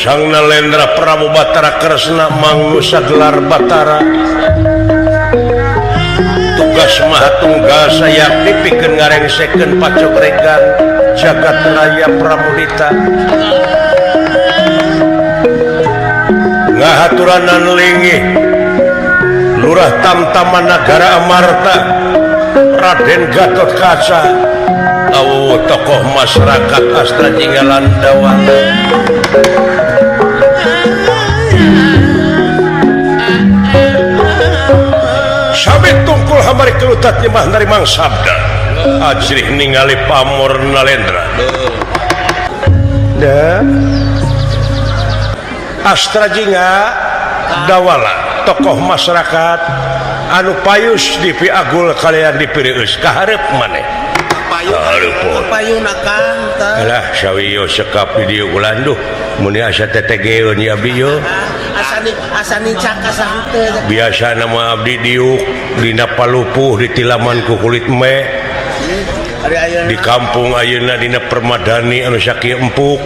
Sang Nalendra Prabu Batara Kresna mangnusa gelar Batara. Tugas maha tunggal sayakti pikeun ngarengsekeun pacogregan jagat raya Pramudita. Ngahaturanan linggih Lurah Tamtama Nagara Amarta Raden Gatot Kaca awu tokoh masyarakat Astra Jinggalan Dawala. Sabit tungkul hamari kelutat nyemah narimang sabda ajrih ningali pamor Nalendra. Astra Jingga Dawala tokoh masyarakat anu payus dipiagul kalian dipirius kaharep maneh. Payuna Kang tah. Alah sawiyo sekap di dieu ulah duh mun asa tetegeun ya abdi yo. Asa nincak asa henteu. Biasa nama abdi diuk dina palupuh di tilaman ku kulit me. Di kampung ayeuna dina permadani anu sakieu empuk.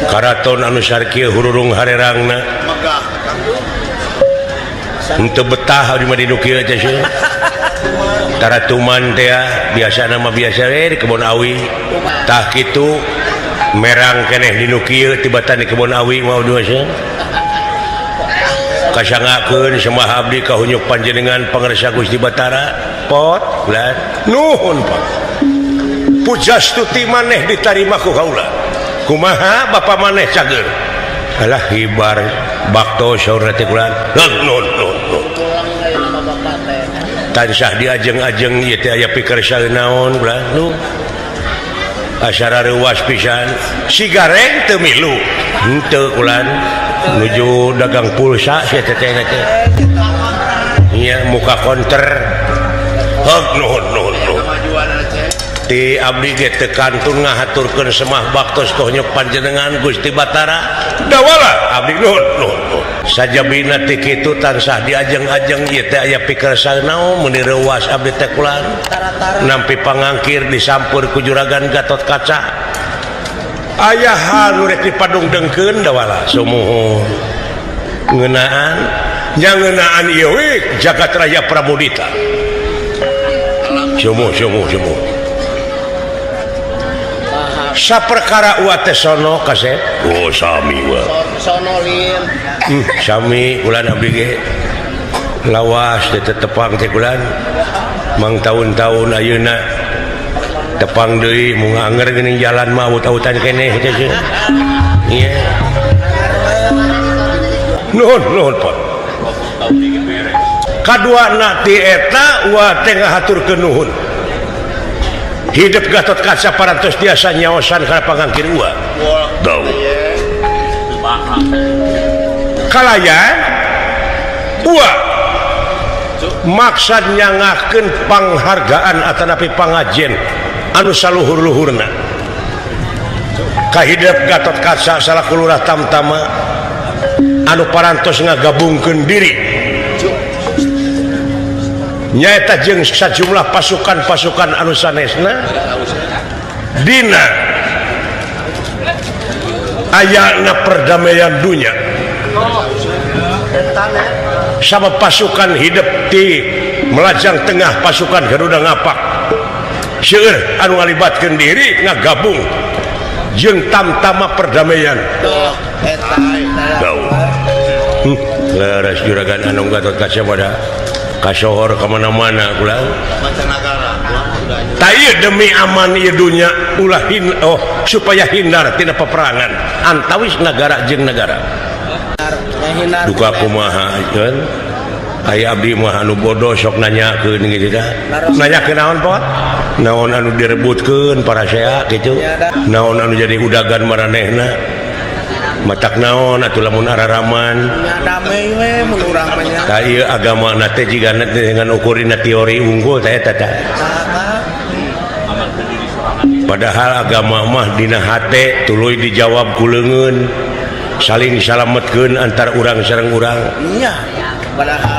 Karaton anu sakieu hururung harerangna. Henteu betah abdi mah di nu kieu teh sih. Taratuman teh biasa nama biasa we di kebon awi. Tah kitu merang keneh di nu kieu tibatan di kebon awi mau dua sih. Kasangakeun semah abdi kahunyuk panjenengan pangersa Gusti Batara pot lan nuhun Pak. Pujastuti maneh ditarima ku kaula. Kumaha bapa maneh cager? Alah hibar bakto saur teh kulan. Nuhun nuhun nuhun. Tansah diajeng-ajeng ieu teh aya pikersa naon ulah nu asara reuwas pisan si gareng teu milu henteu ulan nuju dagang pulsa sia teh teh nya muka konter heug nuhun nuhun nuhun ti abdi ge teu kantun ngahaturkeun semah baktos kohnyok panjenengan Gusti Batara Dawala abdi nuhun nuhun nuhun. Sajabina ti kitu tansah diajeng-ajeng ieu teh aya pikersa naon meuni reuwas abdi teh kulan nampi pangangkir disampeur ku juragan Gatot Kaca aya hal nu rek dipadungdengkeun Dawala sumuhun ngeunaan nya ngeunaan ieu we jagat raya Pramudita sumuh sumuh sumuh saperkara uwa teh sono kasep oh sami wa sono lin sami ulan abdi ge lawas teh tetepang teh kulan mang taun-taun ayeuna tepang deui mung anger geuning jalan mah awut-awutan keneh teh sih ieu nuhun nuhun Pak. Kaduana ti eta uwa teh ngahaturkeun nuhun hidup Gatot Kaca parantos biasa nyaosan kana pangangkir uwa. Dau. Kalayan uwa maksad nyangakeun panghargaan atanapi pangajen anu saluhur-luhurna. Kahidep Gatot Kaca salaku lurah Tamtama anu parantos ngagabungkeun diri nyaeta jeung sajumlah pasukan-pasukan anu sanesna dina ayana perdamaian dunya sama pasukan hidup di Melajang Tengah pasukan Garuda Ngapak seueur anu ngalibatkeun diri ngagabung jeung Tamtama perdamaian. Leres juragan anu Gatot Kaca pada kasohor kemana-mana ulah. Ta ieu demi aman ieu dunya ulah supaya hindar tina peperangan antawis nagara jeung nagara. Duka kumaha kan? Aya abdi mah anu bodoh sok nanyakeun kitu tah. Nanyakeun naon pot? Naon anu direbutkeun para sea kitu? Naon anu jadi udagan maranehna? Matak naon atuh lamun araraman. Damai we mun urang mah nya. Tah ieu agamana teh jigana dengan ukurina teori unggul teh eta tah. Padahal agama mah dina hate tuluy dijawab ku leungeun. Saling salametkeun antar urang sareng urang. Nya.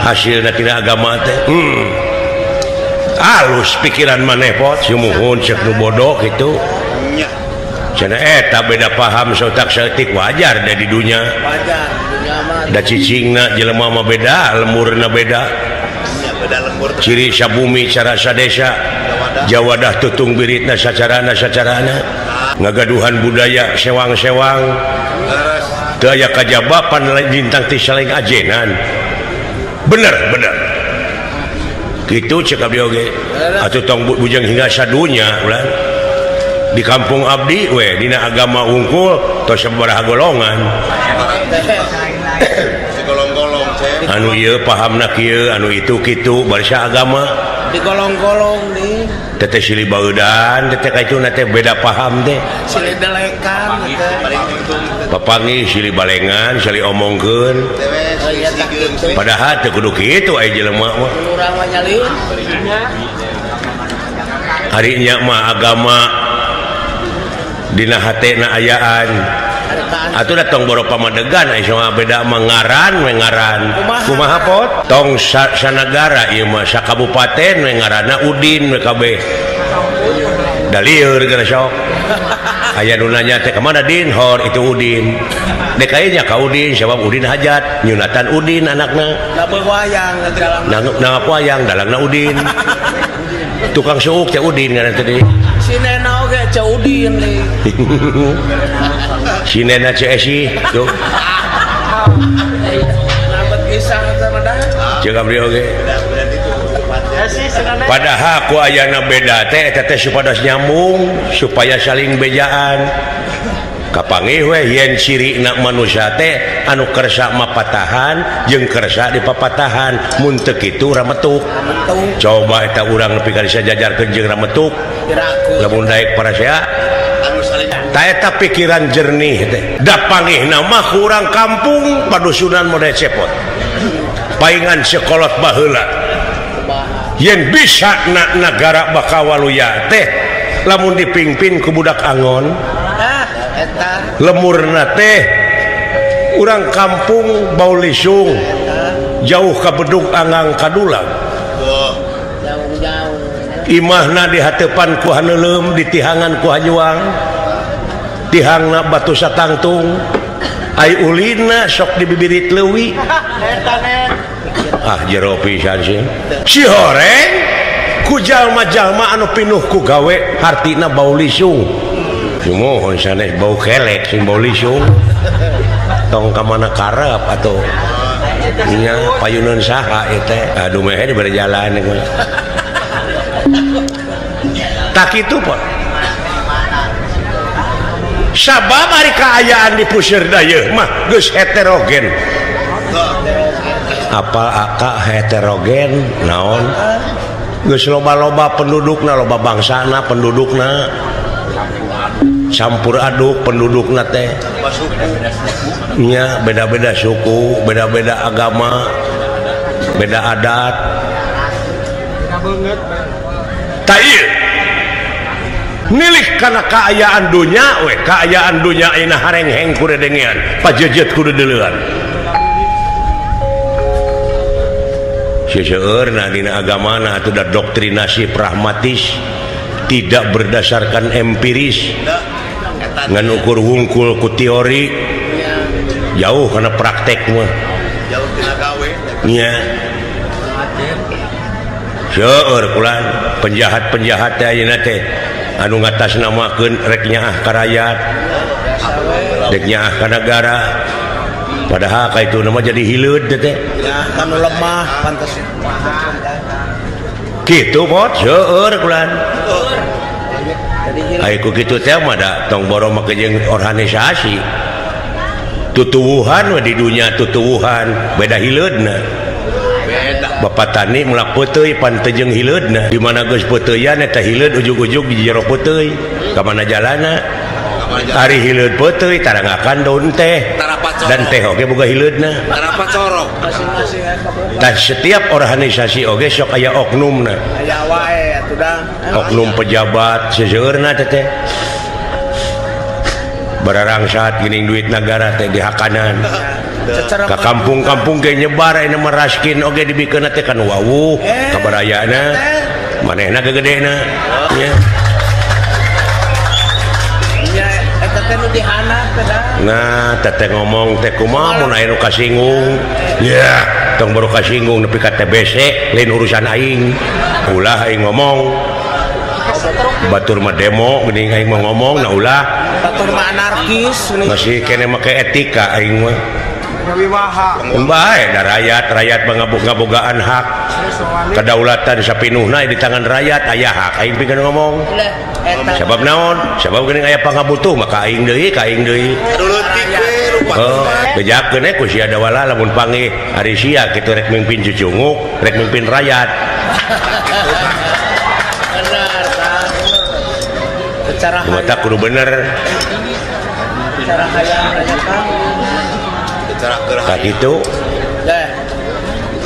Hasilna tina agama teh. Alus pikiran maneh pot sumuhun ceuk nu bodoh kitu. Nya. Cenah eta beda paham sotak saeutik wajar da di dunya. Wajar dunya mah. Da cicingna jelema mah beda, lemurna beda. Beda lembur. Ciri sabumi cara sadesa. Jawadah tutung biritna sacarana-sacarana. Ngagaduhan budaya sewang-sewang. Teu aya kajabapan lintang ti saling ajenan. Bener, bener. Kitu cek abdi oge. Atuh tong bujang hingga sadunya ulah. Di kampung abdi we dina agama unggul tos sabaraha golongan. Anu ieu pahamna kieu, anu itu kitu barisa agama digolong-golong nih. Teteh silih baeudan, teteh ka itu na teh beda paham teh. Silih delekan teh. Papanggih silih balengan, silih omongkeun. Padahal teu kudu kitu aya jelema mah. Urang mah nyalin. Ari nya mah agama dina hatena ayaan. Atuh da tong boro pamadegan aya mah beda mah ngaran we ngaran. Kumaha pot? Tong sanagara ieu mah sakabupaten we ngaranna Udin we kabeh. Da lieur geus sok. Aya nu nanya teh ka mana Din? Hor itu Udin. Dek nya ka Udin sabab Udin hajat, nyunatan Udin anakna. Da wayang dalang. Na wayang dalangna Udin. Tukang suuk teh Udin ngaran teh. Si Nena oge Ceu Udin li. Si Nena Ceu Esi tuh. Lambat pisang sama dah. Ceuk abdi oge. Padahal ku ayana beda teh eta teh supados nyambung supaya saling bejaan. Kapanggih we yen cirina manusia teh anu kersa mapatahan jeung kersa dipapatahan mun teu kitu rametuk. Coba eta urang nepi ka disajajarkeun jeung rametuk. Lamun daek parasea ta eta pikiran jernih teh. Da panggihna mah ku urang kampung padusunan model cepot. Paingan sekolot baheula. Yen bisa na nagara bakal waluya teh lamun dipimpin ku budak angon. Lemurna teh urang kampung bau lisung jauh ka bedug angang kadulang. Imahna dihatepan ku haneuleum ditihangan ku hanyuang tihangna batu satangtung ai ulina sok dibibirit leuwi. Ah jero pisan sih si horeng ku jalma-jalma anu pinuh ku gawe hartina bau lisung. Sumuhun sanes bau kelek sing bau lisung tong ka mana karep atuh nya payuneun saha ieu teh aduh meh di berjalan tak kitu pon sabab ari kaayaan di puseur dayeuh mah geus heterogen. Apal aka heterogen naon geus loba-loba pendudukna loba bangsana pendudukna campur aduk pendudukna teh nya beda-beda suku, beda-beda agama, beda adat. Ta ieu nilik kana kaayaan dunya we, kaayaan dunya ayeuna harengheng ku redengean, pajejet kudu deuleuan. Seseueurna dina agamana atuh da doktrinasi pragmatis, tidak berdasarkan empiris. Ngan ukur wungkul ku teori jauh karena praktek mah jauh tina gawe nya. Seueur kulan penjahat-penjahat teh ayeuna teh anu ngatasnamakeun rek nyaah ka rakyat, rek nyaah ka nagara, padahal ka itu nama jadi hileud teh ya anu lemah pantes kitu pot seueur kulan. Ai ku kitu teh mah da tong boro make jeung organisasi tutuwuhan we di dunya tutuwuhan beda hileudna. Bapak tani melak peuteuy pan teu jeung hileudna di mana geus peuteuyan eta hileud ujug-ujug di jero peuteuy ka mana jalana ari hileud peuteuy tarangakan daun teh dan teh oge boga hileudna. Dan setiap organisasi oge sok aya oknumna, aya wae atuh da oknum pejabat seseueurna teh teh bararangsat geuning duit nagara teh dihakanan. Ka kampung-kampung ge nyebar ayeuna mah raskin oge dibikeunna teh kan wawuh kabarayana manehna gegedena nya. teh nu dihanap teh. Nah, teteh ngomong teh kumaha mun aya nu kasinggung. Ya, tong baru kasinggung nepi ka TBC lain urusan aing. Ulah aing ngomong. Batur mah demo geuning aing mah ngomong nah ulah. Batur mah anarkis masih kene make etika aing mah. Bae da rakyat, rakyat ngabogaan hak. Kedaulatan sapinuhna di tangan rakyat aya hak aing pikeun ngomong. Sabab naon? Sabab geuning aya pangabutuh maka aing deui ka aing deui. Oh, bejakeun ku sia dawala lamun panggih ari sia kitu rek mimpin cucunguk, rek mimpin rakyat. Bener tah. Secara mata kudu bener. Secara hayang rakyat tah. Tak itu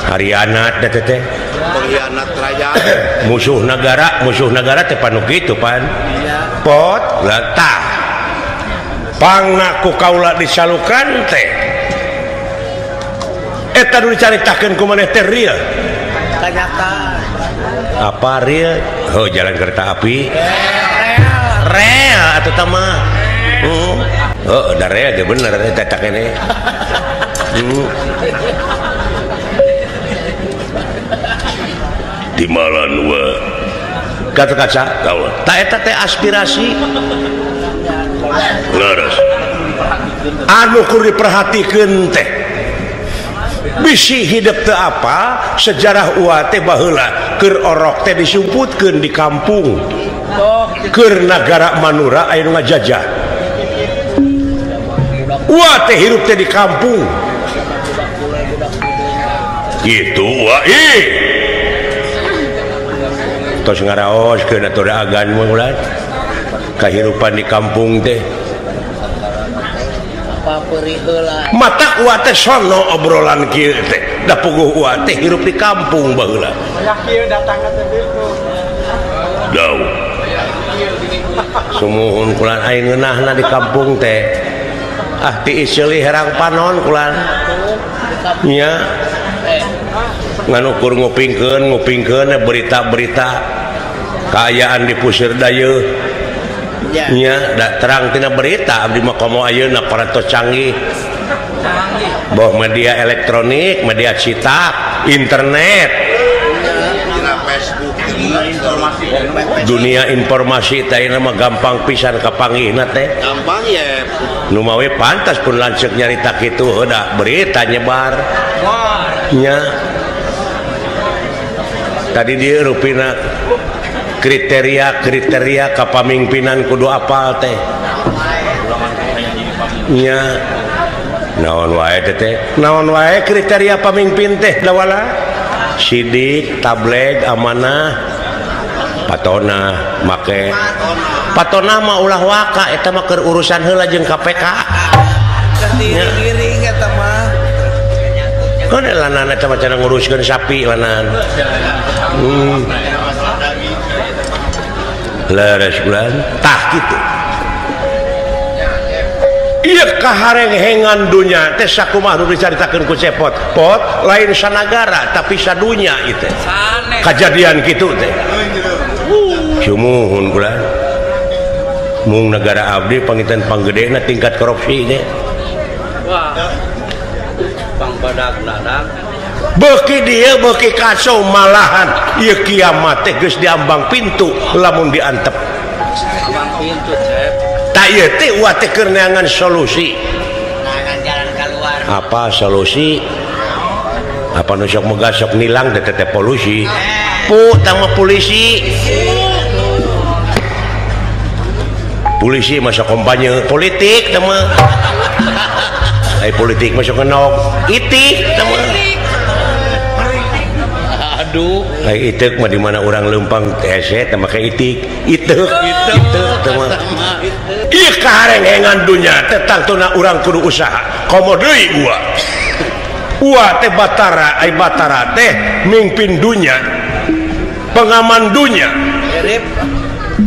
harianat teh teh pengkhianat rakyat musuh negara teh panu kitu pan pot lah tah pangna ku kaula disalukan teh eta nu dicaritakeun ku maneh teh real kanyataan apa real oh jalan kereta api rel atuh tah mah oh da rel ge bener eta kene. Timalan wa kata kaca kaula ta eta teh aspirasi leres anu kudu diperhatikeun teh bisi hidup teu apa sejarah ua teh baheula keur orok teh disumputkeun di kampung keur nagara Manura aya nu ngajajah ua teh hirup teh di kampung gitu wah ih tos ngaraoskeun atuh agan mah kahirupan di kampung teh mata ua teh sono obrolan kieu teh da puguh ua teh hirup di kampung baheula dau sumuhun kulan aing ngeunahna di kampung teh ah ti iseuli herang panon kulan nya ngan ukur ngupingkeun berita-berita kaayaan di Pusir Dayeuh nya da terang tina berita abdi mah komo ayeuna parantos canggih boh media elektronik, media cetak, internet, dunia informasi teh mah gampang pisan kapanggihna teh gampang ye nu mawe pantas pun lanceuk nyarita kitu heuh da berita nyebar nya tadi dia rupina kriteria kapamimpinan kudu apal teh nya naon wae teh naon wae kriteria pamimpin teh dawala sidik tableg amanah patona make patona mah ulah waka eta mah keur urusan heula jeung KPK giring eta mah kan lanan eta mah cara nguruskeun sapi lanan leres bulan tah kitu ieu kaharenghengan dunya teh sakumaha nu dicaritakeun ku Cepot pot lain sanagara tapi sadunya ieu teh kajadian kitu teh sumuhun bulan mung negara abdi pangitan panggedena tingkat korupsi teh wah pangbadag-dadag beuki dieu beuki kacau malahan ieu kiamat teh geus diambang pintu lamun diantep ambang pintu Cep tak ieu teh uah teh keur neangan solusi neangan jalan keluar apa solusi apa nu sok megah sok nilang teh teh polusi pu tama polisi polisi masuk kampanye politik tama ai politik masuk kenok itik tama aduh ai itik mah di mana urang leumpang hese teh make itik itek itek tama ieu kaharenghengan dunya teh tangtuna urang kudu usaha komo deui ua ua teh batara ai batara teh mimpin dunya pengaman dunya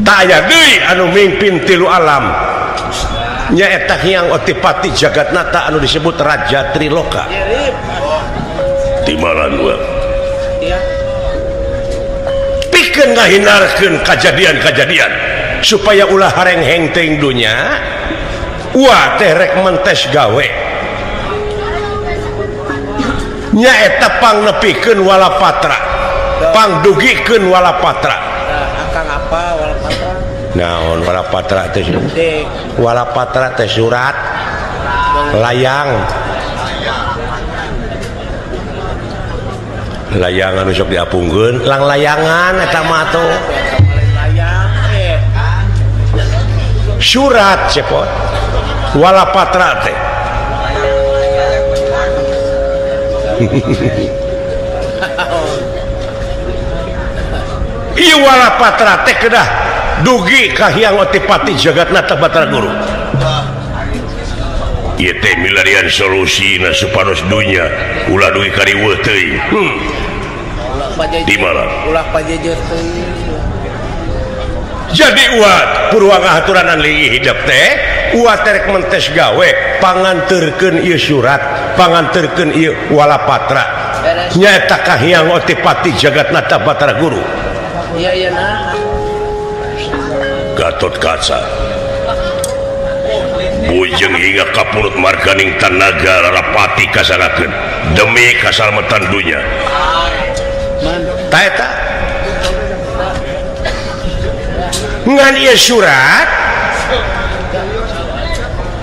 tak aya deui anu mimpin tilu alam nyaeta Hyang Otipati Jagatnata anu disebut Raja Triloka timalan ua pikeun ngahindarkeun kajadian-kajadian supaya ulah harengheng teuing dunya Wah teh rek mentes gawe nyaeta pangnepikeun walapatra pangdugikeun walapatra. Akang apa walapatra? Naon walapatra teh? Walapatra teh surat layang. Layangan anu sok diapungkeun lang layangan eta mah atuh. Surat cepot walapatra teh. Ieu walapatra teh kedah dugi ka Hyang Otipati Jagatnata Batara Guru. Ieu teh milarian solusina supados dunya ulah dugi ka riweuh teuing. Di malam ulah pajejer teuing. Jadi uat purwa ngahaturanan leuwih hidep teh uat terek mentes gawe panganterkeun ieu surat panganterkeun ieu walapatra nyaeta ka Hyang Otipati Jagatnata Batara Guru. Iya iya nah. Gatot Kaca bujeng hingga kapurut marganing tanaga larapati kasarakeun demi kasalamatan dunya. Ta eta ngan ieu surat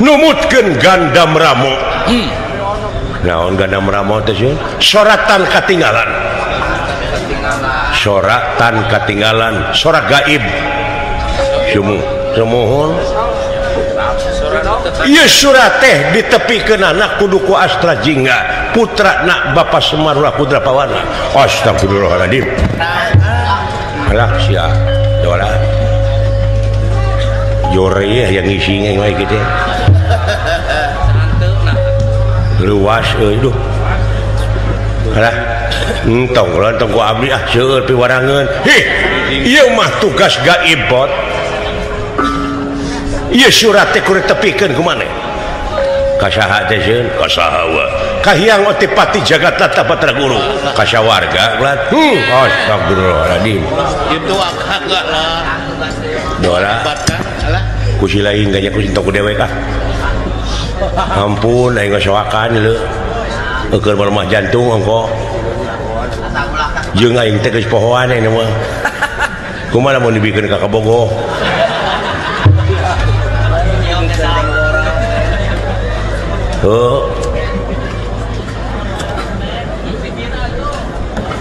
numutkeun Gandam Ramo. Naon Gandam Ramo teh sieun? Soratan katinggalan. Soratan katinggalan, sorak gaib. Sumuhun. Ieu surat teh ditepikeun anak kudu ku Astra Jingga, putra nak Bapa Semar Ulah Putra Pawana. Astagfirullahaladzim. Alah sia, dola. Jore yang ngisi wae kitu. Luas euy duh. Alah, entong ulah entong ku abdi ah seueur piwarangeun. Hih, ieu mah tugas gaib bot. Ieu surat teh kudu tepikeun ku maneh. Ka saha teh sieun? Ka saha wa? Ka Hyang Otipati Jagatnata Batara Guru. Ka sawarga ulah. Astagfirullahaladzim. Itu akang lah. Dola. Ku si lain ganya ku sintok ku dewek ah. Ampun aing ngasoakan leu. Eukeun lemah jantung ongko. Jeung aing teh geus pohoan aing mah. Kumaha lamun dibikeun ka Kabogoh. Oh.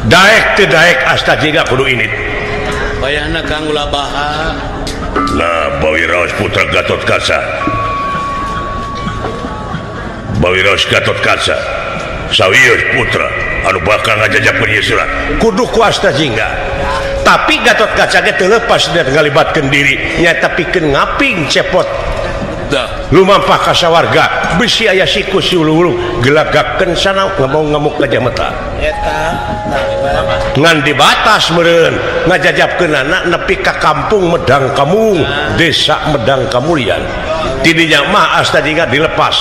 Daek teu daek asta jiga kudu init. Bayahna Kang ulah baha. Nah, Bawiraos putra Gatot Kaca. Bawiraos Gatot Kaca. Sawios putra anu bakal ngajajakeun ieu surat. Kudu ku asta jingga. Tapi Gatot Kaca ge teu lepas dari ngalibatkeun diri, nyaeta pikeun ngaping cepot. Lumampah ka sawarga bisi aya siku siulu gelagakeun sana ngamuk-ngamuk gajah mata. Eta ngan dibatas meureun ngajajabkeun anak nepi ka kampung Medang Kamung, desa Medang Kamulyan. Tidinya mah asta jingga dilepas.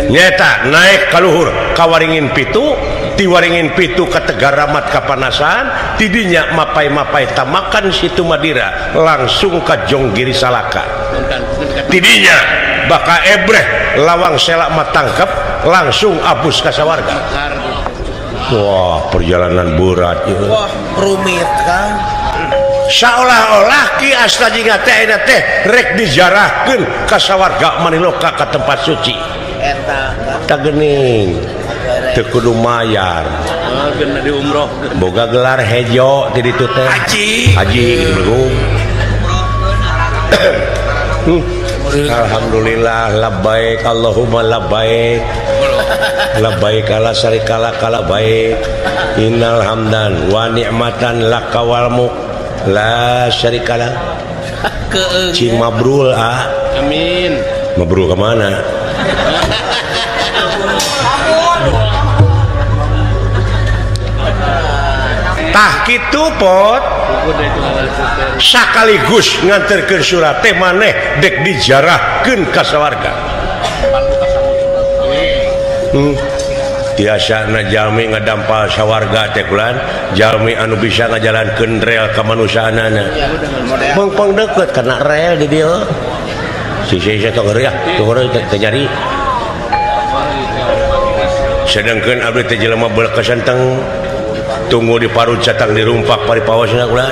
Nyata naik ka luhur ka Waringin Pitu, ti Waringin Pitu ka Tegaramat kapanasan, tidinya mapai-mapai tamakan Situ Madira langsung ka Jonggiri Salaka. Tidinya baka ebreh lawang selak matangkep langsung abus ka sawarga. Wah, perjalanan berat ieu. Wah, rumit kan. Seolah-olah Ki Asta Jingga teh ayeuna teh rek dijarahkeun ka sawarga Maniloka ka tempat suci. Eta tah geuning teu kudu mayar. Geuna diumroh. Boga gelar hejo ti ditu teh. Haji. Haji belum. Alhamdulillah labbaik Allahumma labbaik. Labbaik la syarika laka labbaik. Innal hamdan wa ni'matan laka wal mulk la syarika lak. Cing mabrul ah. Amin. Mabrul ke mana? Tah kitu pot sakaligus nganterkeun surat teh maneh dek dijarahkeun ka sawarga. Tiasana jalmi ngadampal sawarga teh kulan jalmi anu bisa ngajalankeun rel kamanusiaanana. Mengpong deukeut kana rel di dieu. Si si tong heureuy ah, tong heureuy teu nyari. Sedangkeun abdi teh jelema beuleuk senteng tunggu di parut catang dirumpak paripaosna ulah.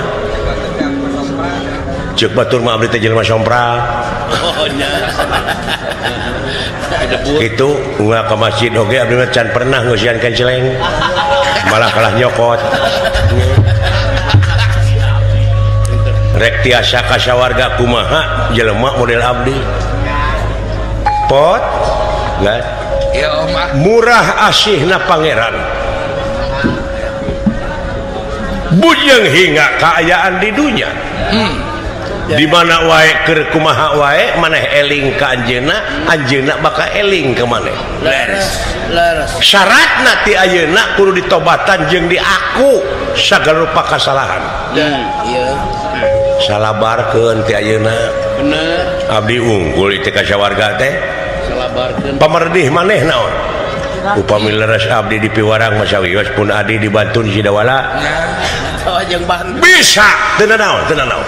Ceuk batur mah abdi teh jelema sompral. Oh nya. Itu unggal ka masjid oge abdi mah can pernah ngeusian kenceleng. Malah kalah nyokot. Rek tiasa ka sawarga kumaha jelema model abdi. Pot enggak. Ya om ah. Murah asihna pangeran. Bujeng hingga kaayaan di dunya. Di mana wae keur kumaha wae maneh eling ka anjeunna, anjeunna bakal eling ka maneh. Leres. Leres. Syaratna ti ayeuna kudu ditobatan jeung diaku sagala rupa kasalahan. Iya. Salabarkeun ti ayeuna. Bener. Abdi unggul teh ka sawarga teh. Salabarkeun. Pamerdih maneh naon? Upami leres abdi di piwarang masawios pun adi dibantun Sidawala. Bisa teu naon, teu naon.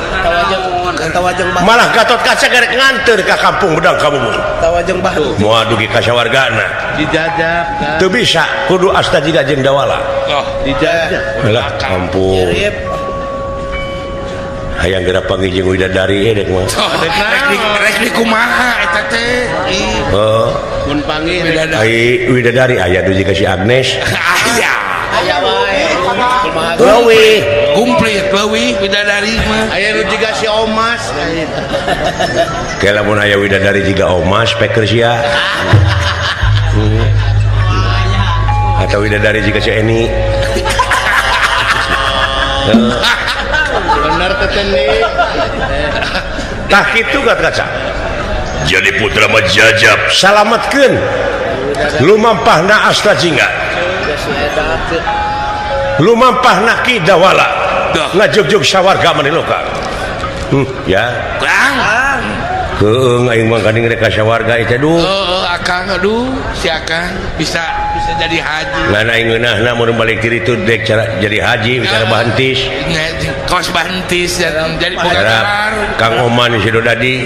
Malah Gatot Kaca gerek nganteur ka kampung Bedang Kabumun. Tawajeng bantu. Moal dugi ka sawargana. Dijajak. Teu bisa kudu asta jiga jeung Dawala. Oh, dijajak. Lah kampung. Hayang geura panggih jeung widadari dek mah. Rek di kumaha eta teh? Heeh. Mun panggih ai widadari aya dugi ka si Agnes. Aya. Aya wae. Leuwih, komplit leuwih widadari mah. Aya nu jiga si Omas. Ke lamun aya widadari jiga Omas peker sia. Atau widadari jiga si Eni. Bener teh nih. Tah kitu Gatot Kaca. Jadi putra mah jajab salametkeun lumampahna asta jingga. Lumampahna Ki Dawala. Ngajugjug sawarga maniloka. Ya. Kang. Keung aing mah gandeng rek ka sawarga ieu teh duh. Heeh, akang aduh, si akang bisa bisa jadi haji. Ngan aing ngeunahna mun balik diri itu dek cara jadi haji bicara bahantis. Kos bahantis jadi boga Kang Oman Sidodadi.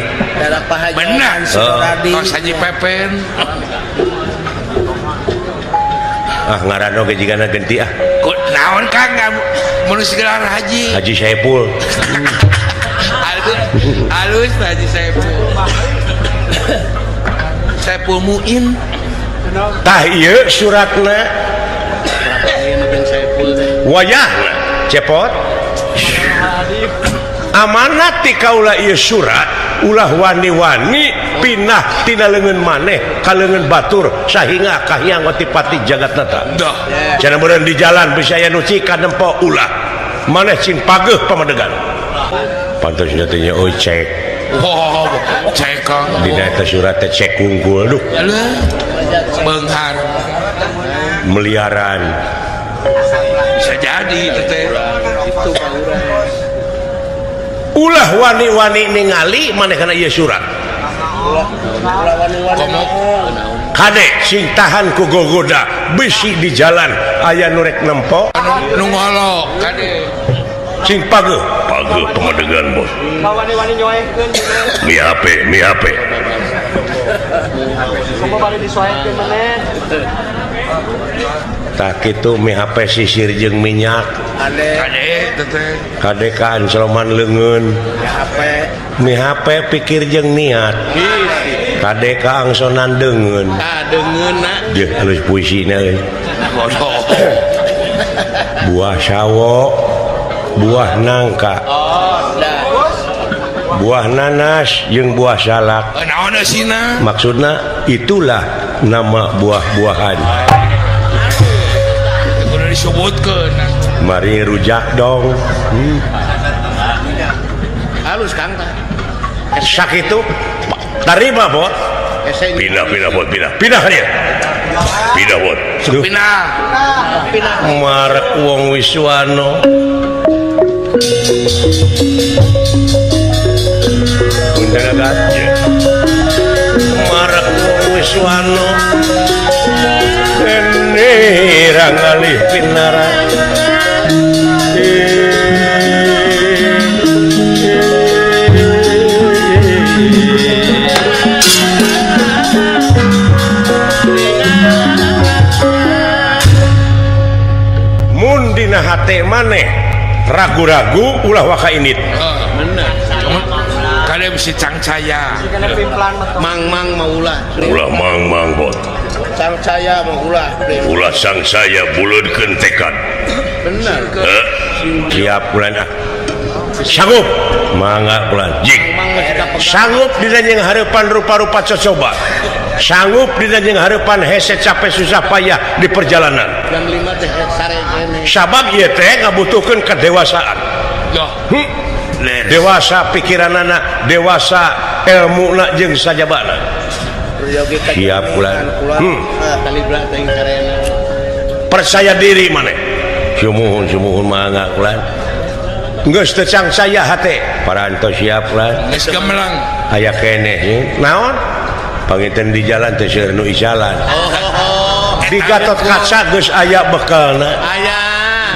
Benar. Kos Haji Pepen. Ah ngaran oge jigana genti ah. Ku naon Kang mun gelar haji? Haji Saipul. Halus Haji Saipul. Saipul Muin. Tah ieu suratna. Wayahna cepot. Amanat ti kaula ieu surat ulah wani-wani pinah tina leungeun maneh ka leungeun batur sahingga kahiyang otipati jagatnata. Cenah meureun di jalan bisa aya nu cika nempo ulah maneh cing pageuh pamadegan. Pantasna teh nya euy cek. Wow, cek Kang. Dina eta surat teh cek unggul duh. Beunghar. Miliaran. Bisa jadi itu teh. Itu pauran. Ulah wani-wani ningali maneh kana ieu surat. Ulah wani-wani. Kade sing tahan ku gogoda bisi di jalan aya nu rek nempo nu ngolok kade. Sing pageuh, pageuh pamadegan bos. Wani-wani nyoekeun. Mi HP, mi HP. Kumaha bari disoekeun maneh. Tah kitu mi HP sisir jeung minyak. Kade teh. Kade ka ancloman leungeun. Mi HP. Mi HP pikir jeung niat. Kade ka angsonan deungeun. Tah deungeunna. Deuh alus puisina euy. Bodoh. Buah sawo, buah nangka, buah nanas jeung buah salak. Naon eusina? Maksudna itulah nama buah-buahan. Kudu disebutkeun. Mari rujak dong. Halus Kang tah. Sakitu tarima bot. Pindah pindah bot pindah. Pindah dia. Pindah bot. Pindah. Pindah. Marek wong Wiswano. Marek wong Wiswano ene rangalih pinara. hate maneh ragu-ragu ulah waka indit. Bener. Kade bisi cangcaya. Mang-mang mah ulah. Ulah mang-mang bot. Cangcaya mah ulah. Ulah sangsaya buleudkeun tekad. Bener. Siap kulan ah. Sanggup mangga kulan. Jik. Sanggup dina jeung hareupan rupa-rupa cocoba. Sanggup dina jeung hareupan hese capek susah payah di perjalanan. Jam 5 teh sare keneh. Sabab ieu teh ngabutuhkeun kedewasaan. Dewasa pikiranana, dewasa ilmuna jeung sajabana. Siap kulan. Percaya diri maneh. Sumuhun sumuhun mangga kulan. Geus teu cangsaya hate. Parantos siap kulan. Geus gemelang. Aya keneh naon? Panginten di jalan teh seueur nu isalan. Di Gatot Kaca geus aya bekalna. Aya.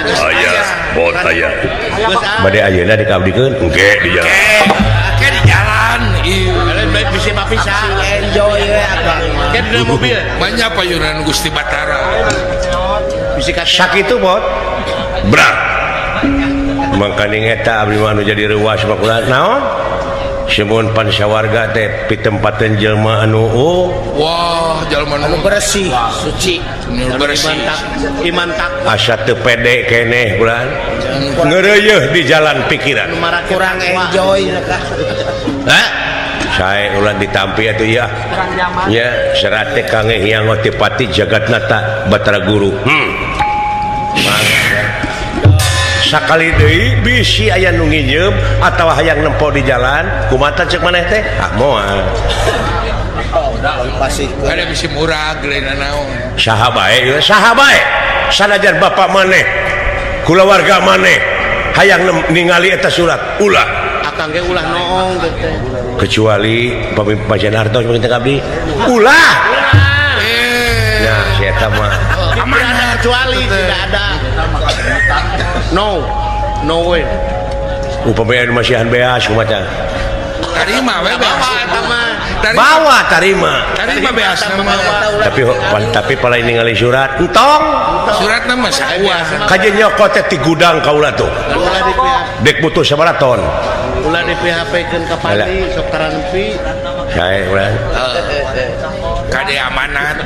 Aya, bot aya. Bade ayeuna dikabdikeun engke di jalan. Engke di jalan. Ieu baik bisi papisah. Enjoy we akang. Ke di mobil. Banyak payunan Gusti Batara. Bisi sakitu bot. Brak. Mangkaning eta abdi mah anu jadi reuwas mah kula naon? Semun pansawarga teh pitempateun jelema anu wah jelema anu bersih suci bersih iman takwa asa teu pede keneh bulan ngeureuyeih di jalan pikiran kurang enjoy hah sae ulah ditampi atuh ya nya serate kange Hyang Otipati Jagatnata Batara Guru. Sakali deui bisi aya nu nginjeum atawa hayang nempo di jalan kumaha ceuk maneh teh ah moal ada bisi murah geuleuh naon saha bae ieu saha bae sanajan bapak maneh kulawarga maneh hayang ningali eta surat ulah akang ge ulah noong teh kecuali pamimpin hartos mungkin teh abdi ulah nah si eta mah amanah kecuali tidak ada no no way upami anu masihan beas kumaha tarima we bawa eta mah bawa tarima tarima beas mah tapi palai ningali surat entong suratna mah saua kajeun nyokot teh ti gudang kaula tuh dek butuh sabaraha ton ulah di PHP keun ka pandi sok taranpi sae ulah kade amanat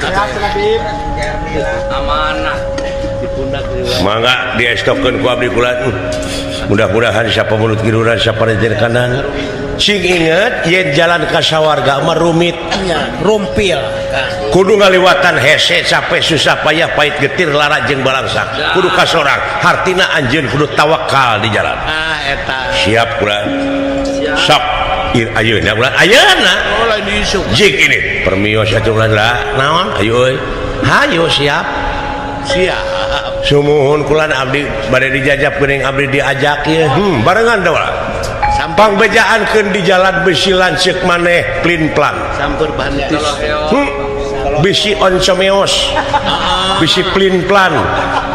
amanah mangga diestokeun ku abdi kula. Mudah-mudahan siapa mulut kiduran siapa rejer kanan sing inget yen jalan ka sawarga mah rumit rumpil kudu ngaliwatan hese capek susah payah pahit getir lara jeung balangsak kudu kasorang hartina anjeun kudu tawakal di jalan ah eta siap kula sok ayeuna kula ayeuna jik ini permios atuh kula naon ayo euy hayo siap siap sumuhun kulan abdi bade dijajab geuning abdi diajak ieu barengan da pangbejaankeun di jalan besi lanceuk maneh plin-plan sampur bantis bisi oncomeos bisi plin-plan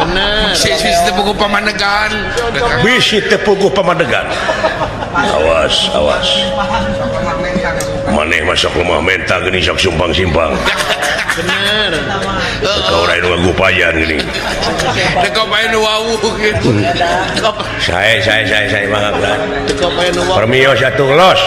bener bisi tepuguh pamadegan bisi tepuguh pamadegan awas awas maneh masuk lemah menta geuning sok sumpang-simpang bener kau rain ngagupayan geuning teu kopain wau gitu saya mangga kulan permios atuh los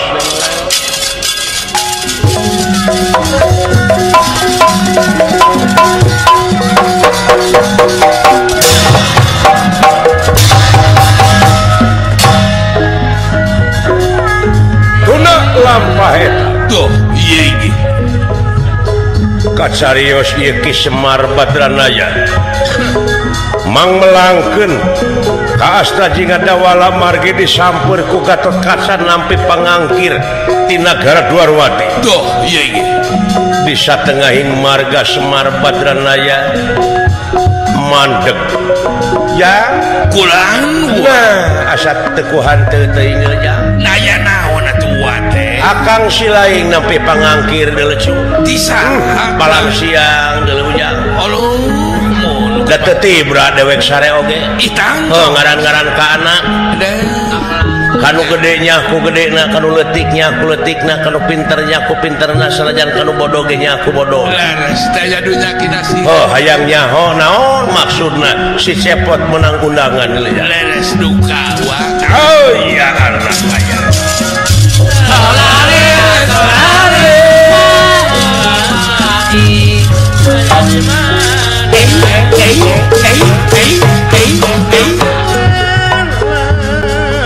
tuna lampah eta tuh ieu ge kacarios ieu Ki Semar Badranaya mangmelangkeun ka Astra Jingadawala margi disampeur ku Gatot Kaca nampi pangangkir ti nagara Dwarwati. Duh ieu ge di satengahing marga Semar Badranaya mandeg ya kulang nah asa teu ku hanteu teuing nya naya naon atuh teh akang silaing nampi pangangkir deuleu ti saha balang siang deuleu ujang oluh mun da teu tibra dewek sare oge ih tang heuh ngaran-ngaran ka anak da Kanu gedenya ku gedena, kanu leutiknya ku leutikna, kanu pinternya ku pinterna, sanajan kanu bodoh ge nya ku bodoh. Leres daya dunya kinasih. Oh hayang nyaho naon maksudna si Cepot menang undangan. Leres duka wa. Oh iya anak aya.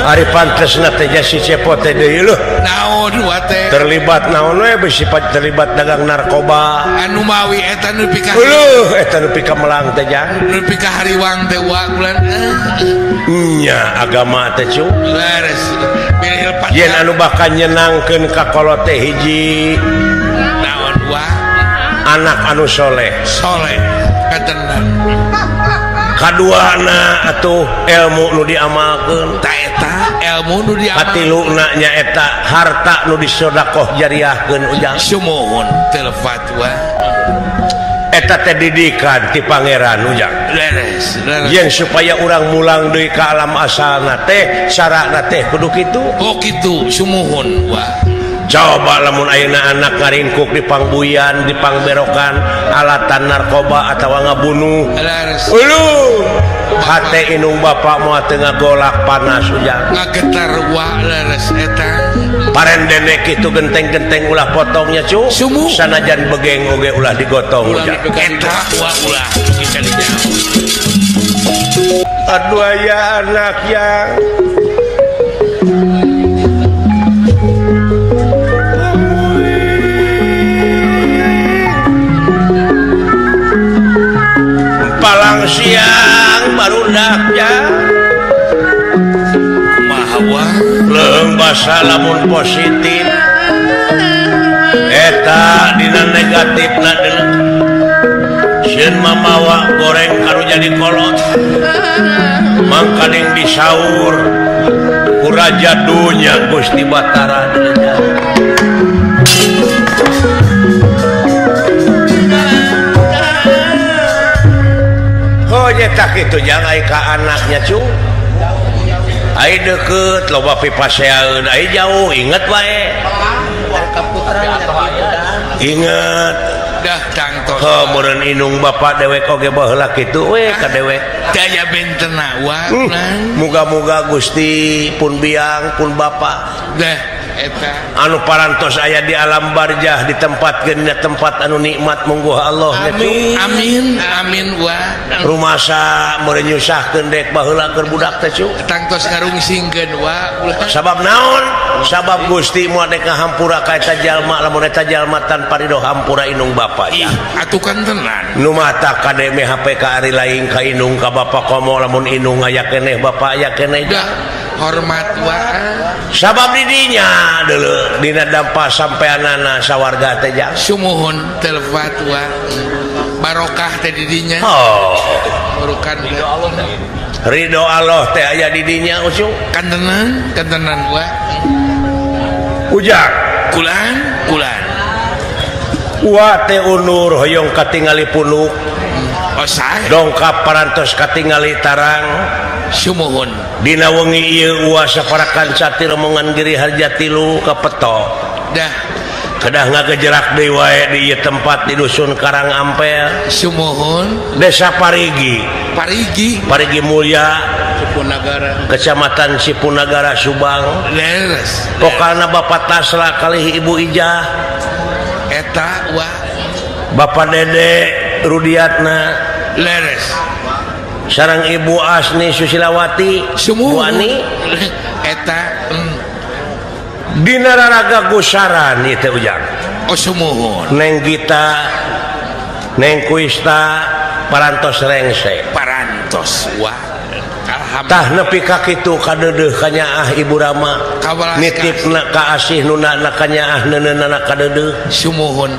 Ari pantesna teh si Cepot teh deui leuh. Naon wa teh? Terlibat naon we bersifat terlibat dagang narkoba. Anu mawi eta nu pika. Leuh eta nu pika melang teh jang. Nu pika hariwang teh wa bulan. Nya agama teh cu. Leres. Bilih lepat. Yen anu bakal nyenangkeun ka kolot teh hiji. Naon wa? Anak anu soleh. Soleh katenan. Kaduana atuh ilmu nu diamalkeun. Ta eta ilmu nu diamalkeun. Katiluna nyaeta harta nu disodakoh jariahkeun ujang. Sumuhun teu fatwa. Eta teh didikan ti pangeran ujang. Leres, leres. Yen supaya urang mulang deui ka alam asalna teh sarana teh kudu kitu. Oh kitu sumuhun wa. Coba lamun ayeuna anak ngaringkuk di pangbuyan, di pangberokan, alatan narkoba atawa ngabunuh. Uluh, hate inung bapak moal teu ngagolak panas ujang. Ngagetar wa leres eta. Parendene kitu genteng-genteng ulah potongnya cu. Sanajan begeng oge ulah digotong ujang. Eta wa ulah bisa dijauh. Aduh aya anak yang palang siang barudaknya mahawa leung basa lamun positif eta dina negatifna deuleu sieun mamawa goreng kanu jadi kolot mangkaning disaur ku raja dunya Gusti Batara. Tak itu jangan ai ka anaknya cu. Ai deukeut loba pipaseaeun, ai jauh inget wae. Inget dah tangtos. Heuh meureun inung bapak dewek oge baheula kitu we ka dewek. Daya bentena wa. Muga-muga Gusti pun biang pun bapak. Dah eta anu parantos aya di alam barjah ditempatkeun dina tempat anu nikmat mungguh Allah. Amin amin amin wa. Rumasa meureun nyusahkeun dek baheula keur budak teh cu. Tangtos ngarungsingkeun wa. Sabab naon? Sabab Gusti moal dek ngahampura ka eta jalma lamun eta jalma tanpa ridho hampura inung bapa ya. Atuh kan tenan. Nu mata kade MHP ka ari lain ka inung ka bapa komo lamun inung aya keneh bapa aya keneh. Hormat wa. Sabab didinya deuleu dina dampa sampeanana sawarga teh jang. Sumuhun teu fatwa. Barokah teh didinya. Oh. Burukan ridho Allah teh. Ridho Allah teh aya didinya usung. Kantenan, kantenan wa. Ujang. Kulan, kulan. Wa teh unur hoyong katingali punuk. Oh sae. Dongkap parantos katingali tarang. Sumuhun. Dina wengi ieu uwa saparakan sati rombongan Giri Harja tilu kapeto. Dah. Kedah ngagejerak deui wae di ieu tempat di dusun Karang Ampel. Sumuhun. Desa Parigi. Parigi. Parigi Mulya, Cipunagara. Kecamatan Cipunagara Subang. Leres. Pokalna Bapak Tasla kalih Ibu Ijah. Eta wa. Bapak Dede Rudiatna. Leres. Sarang Ibu Asni Susilawati. Sumuhun. Bu Ani. Eta dina raraga gusaran ieu teh ujang. Oh sumuhun. Neng Gita, Neng Kuista parantos rengse. Parantos wa. Tah nepi ka kitu kadeudeuh kanyaah Ibu Rama. Nitipna ka asih nunana kanyaah neuneunana kadeudeuh. Sumuhun.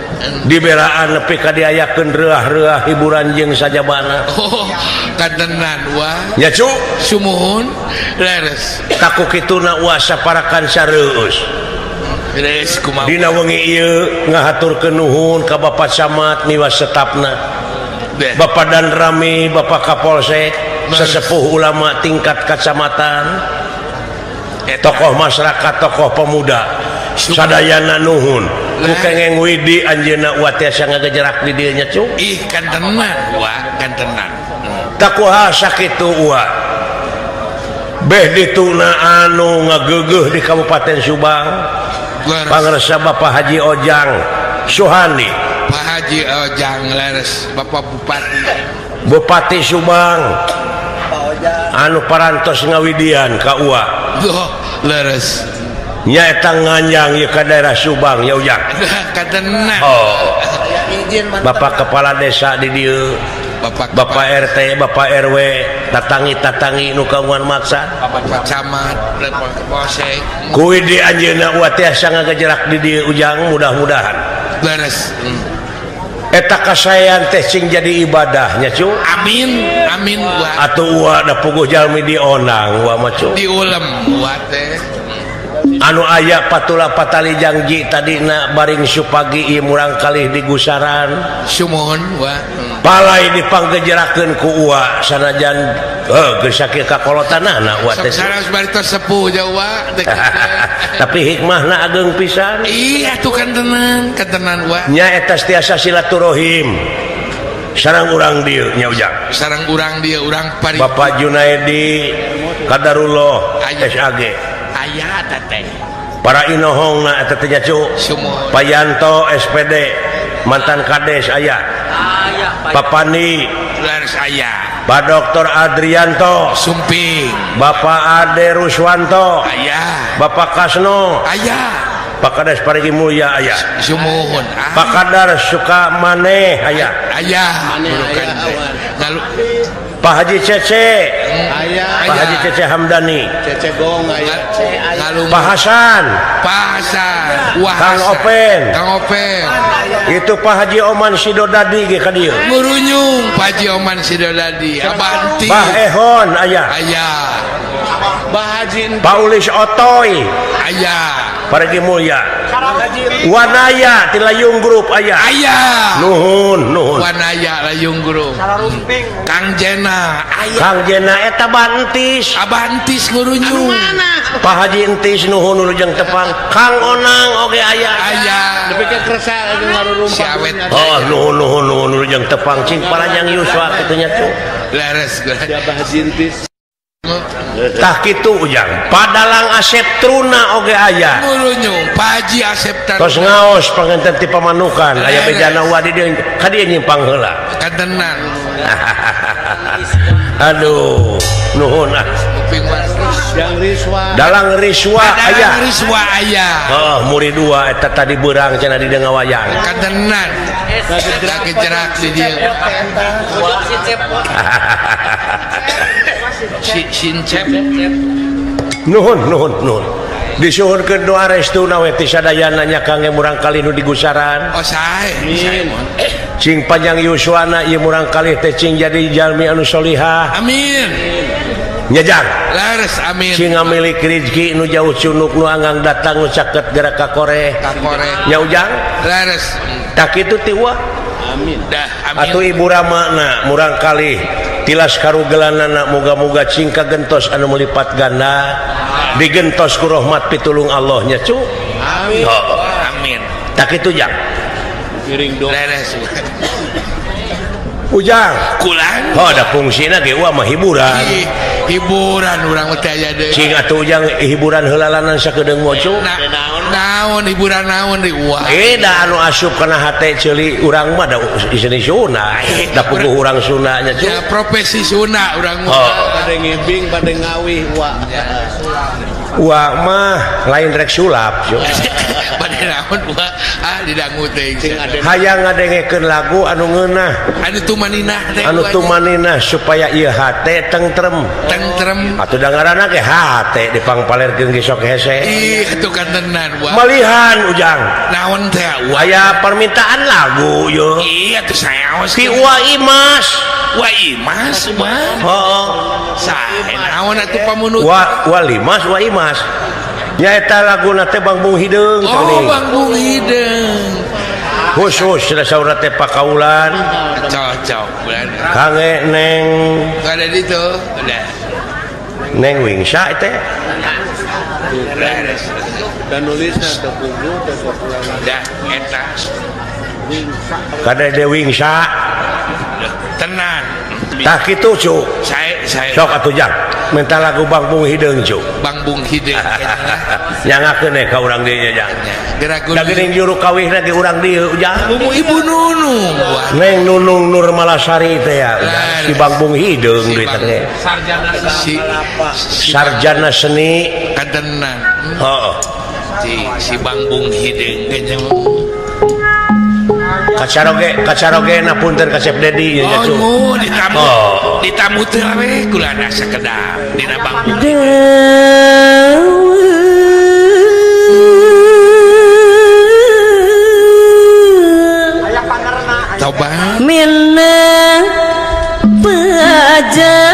Diberaan nepi ka diayakeun reuah-reuah hiburan jeung sajabana. Oh, katenan wa. Nya cu. Sumuhun. Leres. Taku kituna uas saparakan sareueus. Leres kumaha. Dina wengi ieu ngahaturkeun nuhun ka Bapak Camat miwas setapna. Bapak Danrami, Bapak Kapolsek, sesepuh ulama tingkat kecamatan, Tokoh masyarakat, tokoh pemuda sadayana nuhun. Ku kengeng Widi anjeunna uwa tiasa ngagejerak di dieu nya cu. Ih kantenan uwa, kantenan. Takuha sakitu uwa. Beh dituna anu ngageugeuh di Kabupaten Subang. Pangersa Bapak Haji Ojang Suhandi. Pak Haji Ojang leres Bapak Bupati. Bupati Subang. Anu parantos ngawidian ka uwa. Oh, leres. Nyaeta nganjang ieu ka daerah Subang ya Ujang. Katenan. Oh. Bapak kepala desa di dieu. Bapak RT, Bapak RW, tatangi-tatangi nu kagungan maksad. Bapak camat, Bapak polsek. Ku Widi anjeunna uwa tiasa ngagejerak di dieu Ujang mudah-mudahan. Leres. Eta kasaean teh cing jadi ibadahnya cu. Amin, amin uwa. Atuh uwa da puguh jalmi dionang uwa mah cu. Diulem uwa teh. Anu aya patula patali janji tadina baring supagi ieu murang kalih di gusaran. Sumuhun uwa. Palai dipanggejerakeun ku uwa sanajan geus sakieu kakolotanana uwa teh. Saras bari tos sepuh jawa teh. Tapi hikmahna ageng pisan. Iya atuh kantenan, kantenan uwa. Nya eta tiasa silaturahim. Sareng urang dieu nya Ujang. Sareng urang dieu urang pari. Bapak Junaidi Kadarullah SAG. Aya teh. Para inohongna eta teh nya cu. Payanto SPD mantan Kades aya. Papani leres aya. Pak Dr. Adrianto Sumping. Bapak Ade Ruswanto aya. Bapak Kasno aya. Pak Kades Parigi Mulya aya. Sumuhun. Pak Kadar Sukamane aya. Aya. Pak Haji Cece aya. Pak Haji Cece Hamdani. Cece Gong aya. Pak Hasan. Pak Hasan. Wah, Kang Open. Kang Open. Itu Pak Haji Oman Sidodadi ge ka dieu. Ngurunyung Pak Haji Oman Sidodadi. Abanti. Bah Ehon aya. Aya. Bah Haji Paulis Otoy aya. Parigi Mulya. Wanaya ti Layung Group aya. Aya. Nuhun, nuhun. Wanaya Layung Group. Kang Jena aya. Kang Jena eta Bantis. Abantis ngurunyung. Pak Haji Entis nuhun nu tepang. Kang Onang oge aya. Aya. Nepi ka kersa lagi ngarurumpang. Oh nuhun nuhun nuhun nu tepang cing paranjang yuswa kitu nya cu. Leres. Siapa Haji Entis? Tah kitu Ujang. Padalang Asep Truna oge aya. Ngurunyung Pak Haji Asep Truna. Tos ngaos panganten ti pamanukan aya bejana wa di dieu ka dieu nyimpang heula. Kantenan. Aduh, nuhun ah. Yang Riswa. Dalang Riswa aya. Dalang Riswa aya. Oh, murid dua eta tadi beurang cenah di deunga wayang. Kantenan. Kagejerak di dieu. Sincep. Nuhun nuhun nuhun. Disuhunkeun doa restuna we ti sadayana nya kangge murang kalih nu digusaran. Oh sae. Cing panjang yuswana ieu murang kalih teh cing jadi jalmi anu solihah. Amin. Nyajang. Leres amin. Cing ngamilik rezeki nu jauh cunuk nu anggang datang nu caket gerak ka koreh. Ka koreh. Nya Ujang. Leres. Tak kitu ti uwa. Amin. Dah amin. Atuh ibu ramana murang kalih tilas karugelanana moga-moga cing kagentos anu melipat ganda digentos ku rahmat pitulung Allah nya cu. Amin. Oh. Amin. Tak kitu Jang. Piring doa. Leres. Ujang. Kulang. Oh ada fungsina ge uwa mah hiburan. Hiburan urang teh aya deui. Cing atuh Ujang hiburan heulalanan sakedeung moco. Naon hiburan naon di uwa. Da anu asup kana hate ceuli urang mah da isini Sunda. Da puguh urang Sunda nya cu. Ya profesi Sunda urang mah. Bade ngibing bade ngawih uwa. Uwa mah lain rek sulap cu. Bade naon uwa ah didangu teh. Hayang ngadengekeun lagu anu ngeunah. Anu tumaninah teh. Anu tumaninah supaya ieu hate tentrem. Tentrem. Atuh da ngaranna ge hate dipangpalerkeun ge sok hese. Ih atuh kantenan uwa. Malihan Ujang. Naon teh uwa? Aya permintaan lagu ye. Iya atuh saeos. Ti Uwa Imas. Wa Imas mah. Heeh. Sae naon atuh pamunut? Wa Wa Limas Wa Imas. Nyaeta laguna teh Bang Bung Hideung. Oh, Bang Bung Hideung. Khusus sudah saurna teh pakaulan. Cocok. Kange neng. Kada ditu. Udah. Neng Wingsa teh. Dan nulisna teu pugu teu kurang. Dah eta. Kada de Wingsa. Tenang. Tah kitu cu. Saya sok atuh jang. Minta lagu Bangbung Hideung cu. Bangbung Hideung. Nyangakeun we ka urang dieu nya jang. Da geuning juru kawihna ge urang dieu jang. Ibu Nunung. Neng Nunung Nurmalasari teh ya. Si Bangbung Hideung duit teh. Sarjana seni kadenan. Heeh. Si Bangbung Hideung ge kacaroge na punten kasep Dedi nya cu. Oh, ditamu. Ditamu teh we kulana sakedap dina Bangbung. Aya pangerna. Tobat. Mina pajajaran.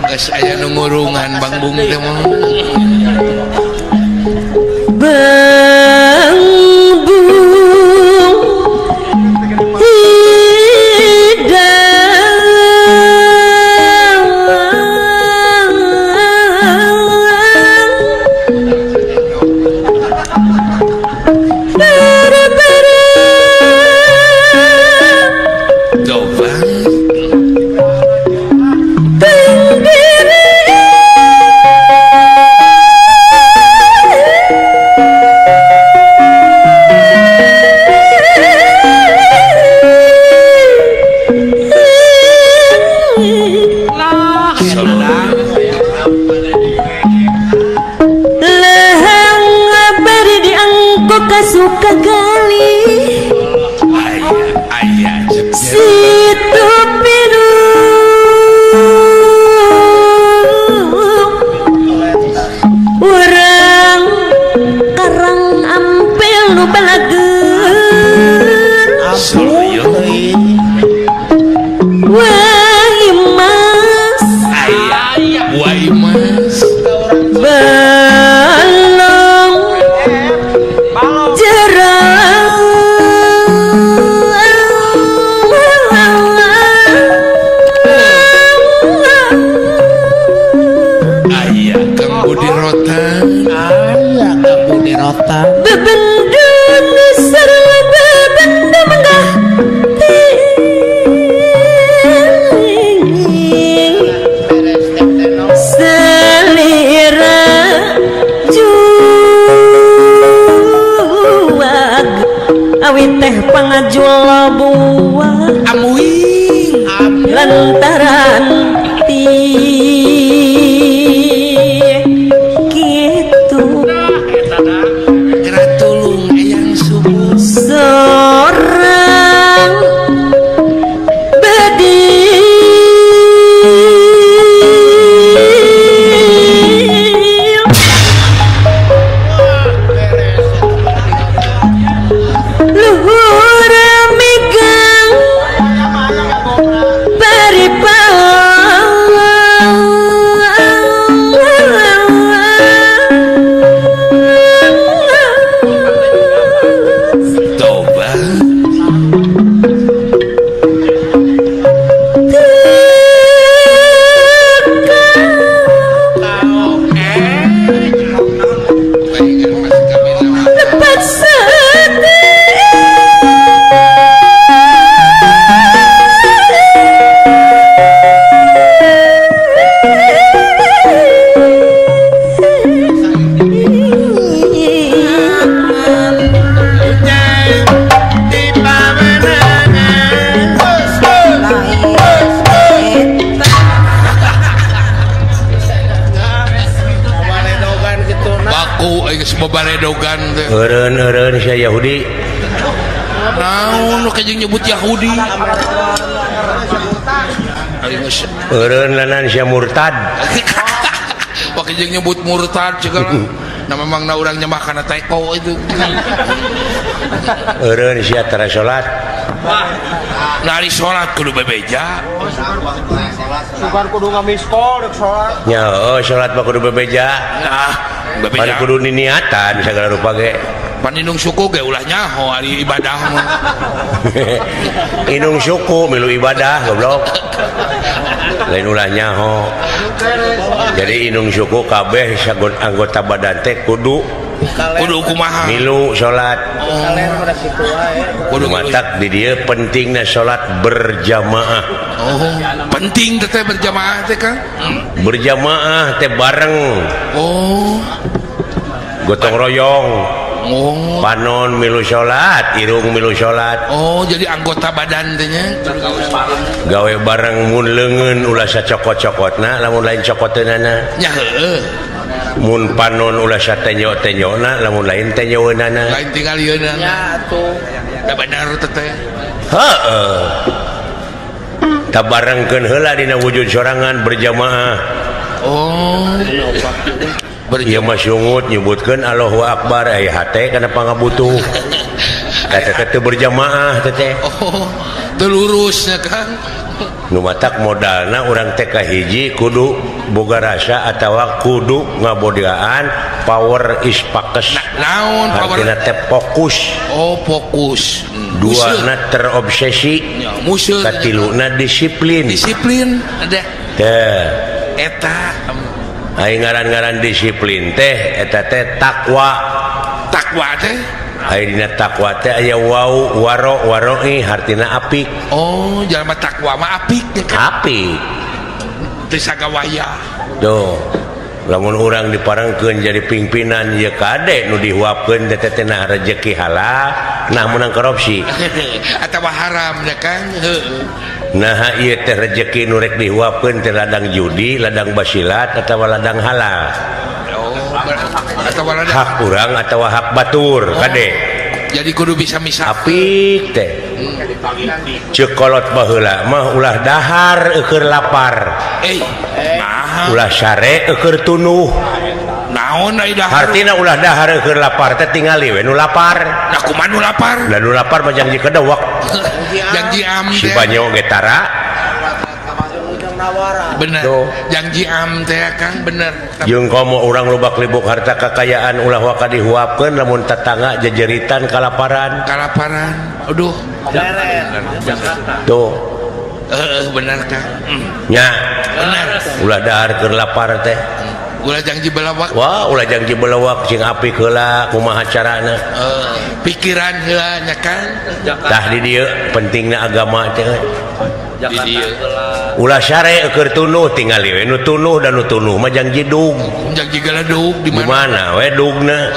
Geus aya nu ngurungan Bangbung teh mah. Bangbung Hideung suka gali situ pilu urang karang ampel nu balager wah mas wah mas balong bebendun sareng bebenda menggah selera juag awi teh pangajul buah amuing lantaran ti kitu sorang bedil luhur megang paripang baredogan teh. Eureun-eureun sia Yahudi. Naon nu kajeng nyebut Yahudi? Eureun lanan sia murtad. Wah kajeng nyebut murtad segala. Nah memang na urang nyembah kana teko itu. Eureun sia tara salat. Nari salat kudu bebeja. Sugan kudu ngamiskol rek salat. Nya heuh salat mah kudu bebeja. Nah, Pan kudu niniatan sagala rupa ge. Pan indung suku ge ulah nyaho ari ibadah mah. Indung suku milu ibadah goblok. Lain ulah nyaho. Jadi indung suku kabeh sagon anggota badan teh kudu kumaha milu salat. Kudu matak di dieu pentingna salat berjamaah. Oh, penting teh berjamaah teh Kang. Berjamaah teh bareng. Oh. Gotong royong. Oh. Panon milu salat, irung milu salat. Oh, jadi anggota badan teh nya gawe bareng mun leungeun ulah sacokot-cokotna, lamun lain cokoteunana. Nya heueuh. Mun panon ulah satenjo-tenjona, lamun lain tenjoeunana. Lain tingalieunana. Nya atuh. Da bener teh. Heeh. Tabarengkeun heula dina wujud sorangan berjamaah. Oh. Ieu mah sungut nyebutkeun Allahu Akbar aya hate kana pangabutuh. Eta teh teu berjamaah teh teh. Oh, teu lurus nya Kang. Nu matak modalna urang teh kahiji kudu boga rasa atawa kudu ngabogaan power is pakes. Naon power? Artina teh fokus. Oh, fokus. Duana terobsesi. Katiluna disiplin. Disiplin ada. Teh. Eta ai ngaran-ngaran disiplin teh eta teh takwa. Takwa teh ai dina takwa teh aya wau waro waroi hartina apik. Oh, jalma takwa mah apik nya kan. Apik. Teu sagawaya. Tuh. Lamun urang diparengkeun jadi pimpinan ieu kade nu dihuapkeun teh teh nah rejeki halal, nah meunang korupsi. Atawa haram nya kan. Heueuh. Nah ieu teh rejeki nu rek dihuapkeun teh ladang judi, ladang basilat atawa ladang halal. Oh, atawa ladang hak urang atawa hak batur, oh, kade. Jadi kudu bisa misah. Apik teh. Ceuk kolot baheula mah ulah dahar eueur lapar. Nah. Ulah sare eueur tunuh. Naon ai dahar? Hartina ulah dahar eueur lapar teh tingali we nu lapar. Nah kumaha nu lapar? Lah nu lapar mah janji kedewek. Janji am si banyo ge tara. Bener. Janji am teh Kang bener. Jeung komo urang lubak libuk harta kekayaan ulah waka dihuapkeun lamun tetangga jejeritan kalaparan. Kalaparan. Aduh. Tuh. Bener Kang. Nya. Bener. Ulah dahar keur lapar teh. Ulah janji belawak. Wah, ulah janji belawak sing apik heula kumaha carana. Pikiran heula nya Kang. Tah di dieu pentingna agama teh. Di dieu. Ulah sare keur tunuh tingali we nu tunuh dan nu tunuh mah janji dug. Janji galadug di mana we dugna?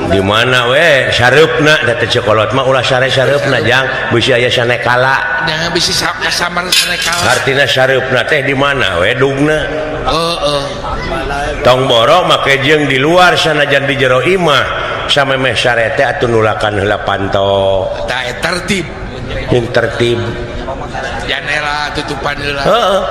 Di mana we sareupna da teh cekolot mah ulah sare sareupna jang bisi aya sanekala. Jangan bisi kasamar sanekala. Artina sareupna teh di mana we dugna? Heeh. Tong borok make jeung di luar sanajan di jero imah samemeh sare teh atuh nulakan heula panto. Tah tertib. Jeung tertib. Janela tutupan heula. Heeh.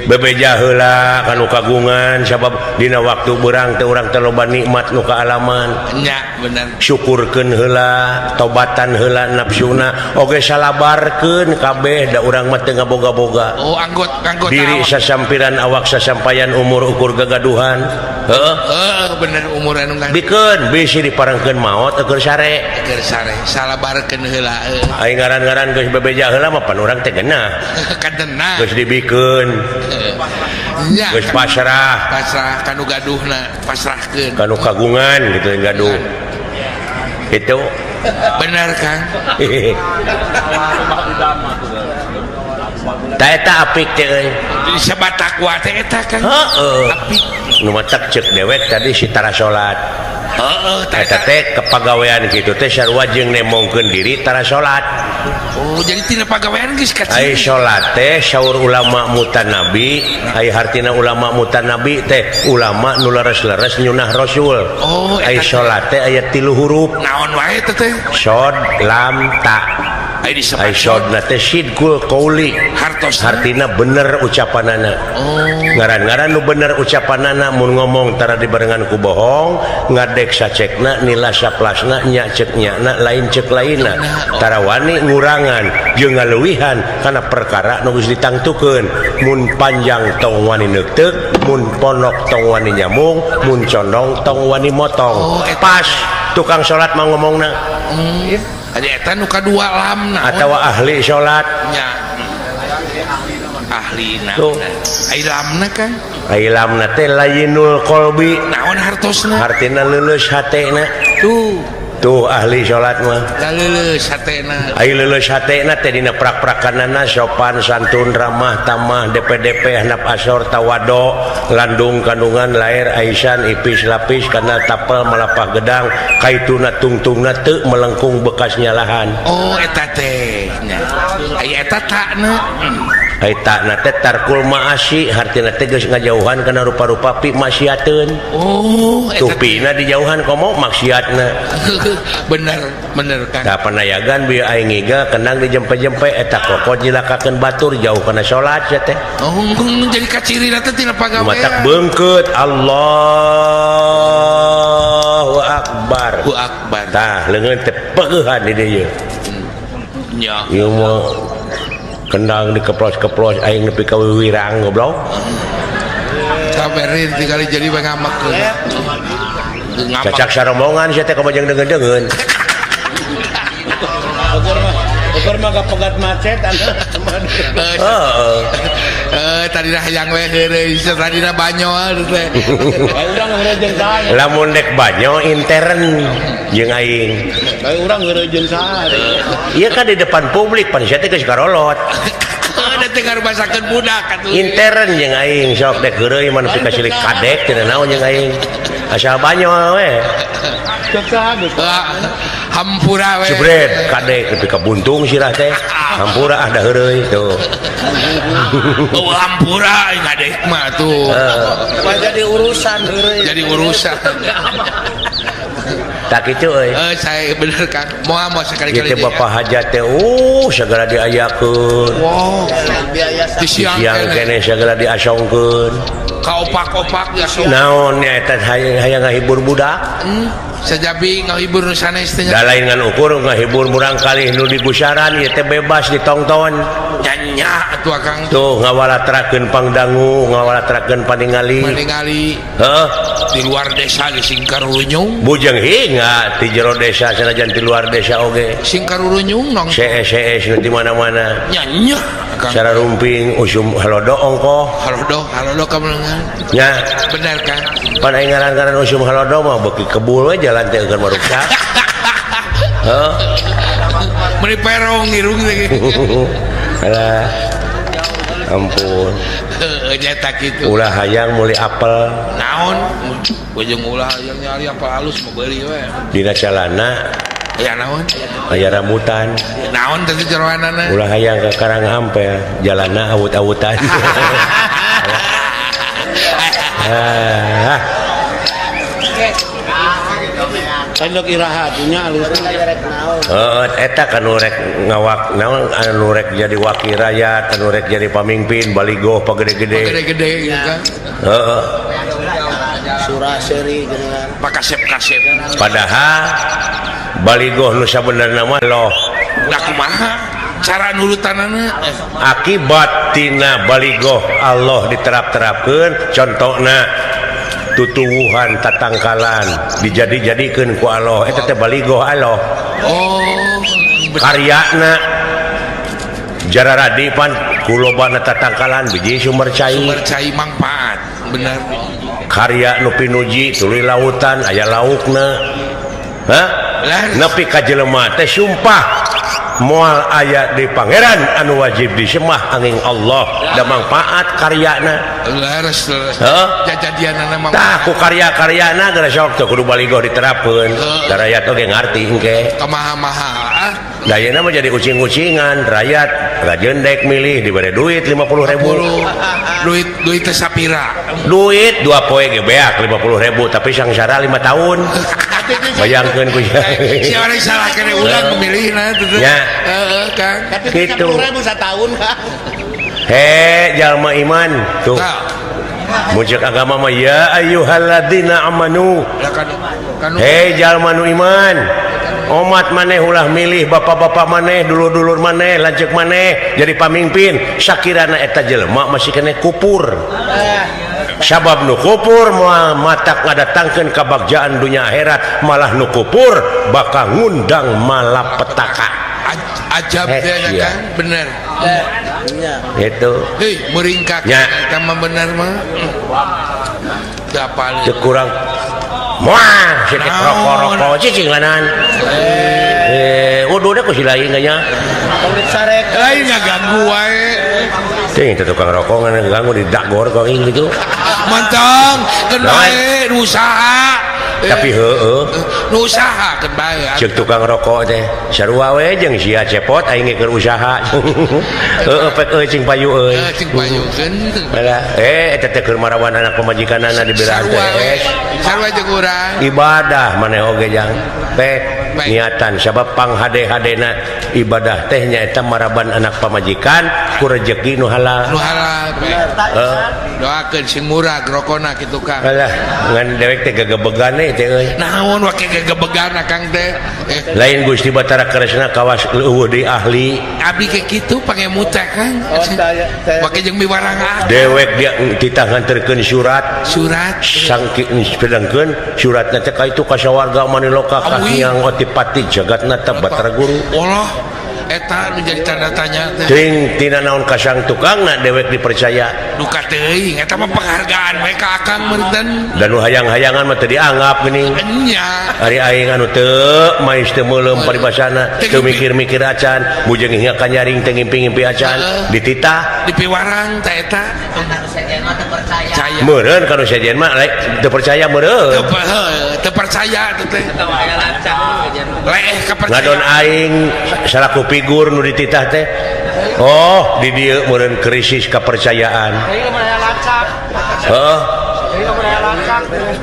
Bebeja heula kanu kagungan sabab dina waktu beurang teh urang teh loba nikmat nu kaalaman. Nya bener. Syukurkeun heula, tobatan heula nafsuna, oge salabarkeun kabeh da urang mah teu ngaboga-boga. Oh, anggot diri awak. Sasampiran awak sasampayan umur ukur gagaduhan. Heeh. Heeh, bener umur anu kan. Bikeun bisi diparengkeun maot eueur sare. Eueur sare, salabarkeun heula. Ai ngaran-ngaran geus bebeja heula mah pan urang teh geunah. Kadenah. Geus dibikeun. Nya, geus pasrah. Pasrah kanu gaduhna, pasrahkeun. Kanu kagungan gitu gaduh. Itu benar Kang. Ta eta apik teh euy. Disebat takwa teh eta Kang. Heeh. Apik. Nu matak ceuk dewek tadi si tara salat. Heeh, eta teh kepagawean kitu teh sarua jeung nemongkeun diri tara salat. Oh, jadi tina pagawean geus ka ai salat teh saur ulama mutanabi, ai hartina ulama mutanabi teh ulama nu leres-leres nyunah rasul. Oh, ai salat teh aya 3 huruf. Naon wae teh teh? Shod, lam, ta. Ai sodna teh sidqul qauli hartina bener ucapanana. Ngaran-ngaran nu bener ucapanana mun ngomong tara dibarengan ku bohong, ngadek sacekna nila saplasna nya cek nyana lain cek lainna. Tara wani ngurangan jeung ngaleuwihan kana perkara nu geus ditangtukeun. Mun panjang tong wani neukteuk, mun ponok tong wani nyamung, mun condong tong wani motong. Pas tukang salat mah ngomongna. Ada eta nu kadua lamna atawa ahli salat nya. Ahlina. Ai lamna kan? Ai lamna teh layinul qalbi. Naon hartosna? Hartina leuleus hatena. Tuh. Tuh ahli salat mah. Leuleus hatena. Ai leuleus hatena teh dina prak-prakanana sopan santun ramah tamah DPDP handap asor tawado landung kandungan lair aisan ipis lapis kana tapel malapah gedang kaituna tungtungna teu melengkung bekas nyalahan. Oh eta teh nya. Ai eta takna. Ai takna teh tarkul maasi hartina teh geus ngajauhan kana rupa-rupa pi maksiateun. Oh eta tupina dijauhan komo maksiatna. Bener bener kan. Tah panayagan bieu aing ngiga kendang dijempe-jempe eta kokot jilakakeun batur jauh kana salat sia teh. Oh jadi kacirina teh tina pagawean. Matak beungkeut Allahu akbar. Allahu akbar. Tah leungeun teh peueuhan di dieu. Nya. Ieu mah kendang dikeplos-keplos aing nepi ka wiwirang goblok. Saberin tinggal jadi ngamekeun. Cacak sarombongan sia teh komo jeung deungeun-deungeun. Ukur mah kapegat macet heeh. Tadina hayang we heureuy, tadina banyo teh. Urang heureuy jeung saha? Lamun dek banyo intern jeung aing. Urang heureuy jeung saha? Ieu kan di depan publik pan sia teh geus karolot. Da teh ngarubasakeun budak atuh. Intern jeung aing sok dek heureuy mah nepi ka silik kadek teu naon jeung aing. Asal banyo we. Hampura we. Jebret kadek nepi ka buntung sirah teh. Hampura ah da heureuy tuh. Oh hampura kadek mah tuh. Jadi urusan heureuy. Jadi urusan. Tak kitu euy. Saya bener Kang. Moal moal sekali-kali. Ieu teh bapak hajat teh segala diayakeun. Wow. Di siang keneh segala diasongkeun. Kaopak-opak diasong. Naon nya eta hayang ngahibur budak? Sajabi ngahibur nu sanes teh. Da lain ngan ukur ngahibur murangkalih nu digusaran ieu teh bebas ditongton. Nya atuh Akang. Tuh ngawalatrakeun pangdangu, ngawalatrakeun paningali. Paningali. Heeh. Di luar desa ge sing karurunyung. Bujeng hinga di jero desa sanajan di luar desa oge. Sing karurunyung nong. CS nu di mana-mana. Nya nya Akang. Cara rumping usum halodo ongkoh. Halodo, halodo kamelengan. Nya. Bener Kang. Pan aing ngaran-ngaran usum halodo mah beuki kebul we jalan teh eukeun maruksa. Heuh. Meuni perong irung teh. Alah. Ampun. Heuh nya kitu. Ulah hayang meuli apel. Naon? Ujung ulah hayang nyari apel halus mah beuli we. Dina calana aya naon? Aya rambutan. Naon teh jeroanana? Ulah hayang ka Karang Ampel, jalanna awut-awutan. Ah. Sandok iraha nya alus. Heeh, eta kan nu rek ngawak naon anu rek jadi wakil rakyat, anu rek jadi pamimpin baligoh pagede-gede. Pagede-gede gitu kan. Heeh. Surah seri geuningan. Pakasep-kasep. Padahal baligoh nu sabenerna mah loh. Lah kumaha cara nurutanana? Akibat tina baligoh Allah diterap-terapkeun contona tutuwuhan tatangkalan dijadi-jadikeun ku Allah eta teh baligoh Allah. Oh, karyana jararadi pan kulobana tatangkalan biji sumber cai. Sumber cai mangpaat, bener. Karya nu pinuji tuluy lautan aya laukna. Hah? Nepi ka jelema teh sumpah moal aya di pangeran anu wajib disembah angin Allah da mangpaat karyana. Leres leres. Heuh? Jajadianana mah. Tah ku karya-karyana geus sok teu kudu baligoh diterapkeun. Da rakyat oge ngarti engke. Kamaha-maha ah. Da ayeuna mah jadi ucing-ucingan rakyat rajeun dek milih dibere duit 50.000. Duit duit teh sapira. Duit 2 poe ge beak 50.000 tapi sangsara 5 tahun. Bayangkeun ku si orang salah kene urang memilihna teh. Nya. Heeh, Kang. Tapi Gitu. 10.000 satahun, Kang. He jalma iman tuh. Muncul agama mah ya ayyuhalladzina amanu. Hei jalma nu iman. Omat maneh ulah milih bapak-bapak maneh, dulur-dulur maneh, lanceuk maneh jadi pamimpin. Sakirana eta jelema masih keneh kupur. Sabab nu kupur moal matak ngadatangkeun kabagjaan dunya akhirat, malah nu kupur bakal ngundang malapetaka. Ajab teh iya. Kang, bener. Itu. Hei, muringkak eta mah bener mah. Teu apal. Teu kurang. Wah, sitik rokok-rokok cicing lanan. Udah ku si lain nya. Lain ngaganggu wae. Teuing teh tukang rokok ngaganggu di dagor kok gitu. Mantong, keun bae nu usaha. Tapi heueuh. Nu usaha keun bae. Ceuk tukang rokok teh sarua we jeung sia cepot aing ge keur usaha. Heueuh pek euy cing payu euy. Cing payukeun. Alah, eta teh keur marawan anak pamajikanana dibelaan teh. Sarua jeung urang. Ibadah maneh oge jang. Pek niatan sabab panghade-hadena ibadah teh nyaeta maraban anak pamajikan ku rejeki nu halal. Nu halal. Doakeun sing murah rokona kitu Kang. Alah, ngan dewek teh gegebegan teh euy. Naon wake gegebegan Kang teh? Lain Gusti Batara Kresna kawas leuweuh deui ahli. Abdi ke kitu pangemu teh Kang. Wake jeung miwarang. Dewek dia titah nganterkeun surat. Surat sangki sedangkeun suratna teh ka itu ka sawarga maniloka ka Hyang Otipati Jagatnata Batara Guru. Allah eta menjadi tanda tanya teh. Ting tina naon kasang tukangna dewek dipercaya. Duka teuing eta mah penghargaan we ka Akang meureun. Dan nu hayang-hayangan mah teu dianggap geuning. Nya. Ari aing anu teu mais teu meuleum paribasana, teu mikir-mikir acan, bujeng hingga ka nyaring teu ngimpi-ngimpi acan, dititah dipiwarang teh eta. Percaya. Meureun ka nu sejen mah teu percaya meureun. Teu percaya teh. Leeh kapercaya. Ngadon aing salaku figur nu dititah teh. Oh, di dieu meureun krisis kepercayaan. Heeh.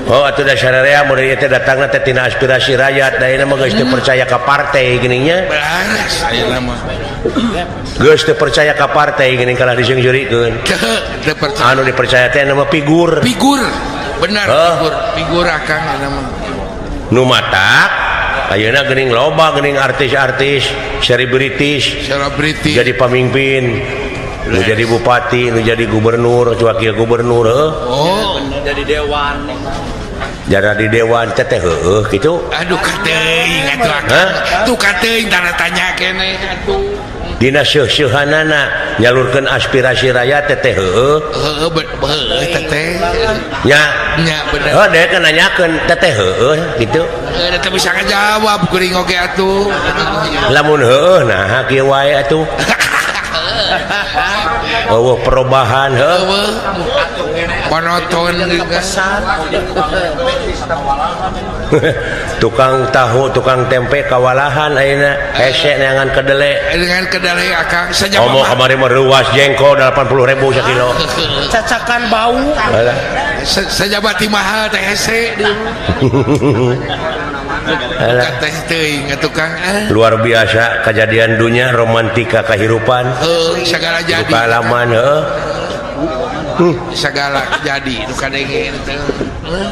Oh, atuh da sararea meureun ieu teh datangna teh tina aspirasi rakyat, da ayeuna mah geus teu percaya ka partai geuning nya. Beres ayeuna mah. Geus teu percaya ka partai geuning kalah diseungseurikeun. Teu percaya. Anu dipercaya teh nama figur. Figur. Benar figur, figur Akang ayeuna mah. Nu matak ayeuna geuning loba geuning artis-artis selebritis jadi pamimpin, nu jadi bupati, nu jadi gubernur, wakil gubernur heuh. Oh, jadi dewan. Jadi dewan teh teh heueuh kitu. Aduh kateuing atuh Akang. Tuh kateuing tanda tanya keneh atuh. Dina seuh-seuhanana nyalurkeun aspirasi rakyat teh teh heueuh. Heueuh heueuh teh teh. Nya. Nya bener. Heuh dewek nanyakeun teh teh heueuh kitu. Heueuh teh bisa ngajawab kuring oge atuh. Lamun heueuh nah kieu wae atuh. Eueuh perubahan heueuh. Monoton tukang tahu, tukang tempe kawalahan ayeuna hese neangan kedele. Dengan kedele Akang saja. Omo kamari mah reuas jengkol 80.000 sakilo. Cacakan bau. Sajabati mahal teh hese. Teh teuing atuh Kang. Luar biasa kejadian dunia romantika kehidupan. Heuh sagala jadi. Pengalaman heuh. Segala jadi nu kadenge teh.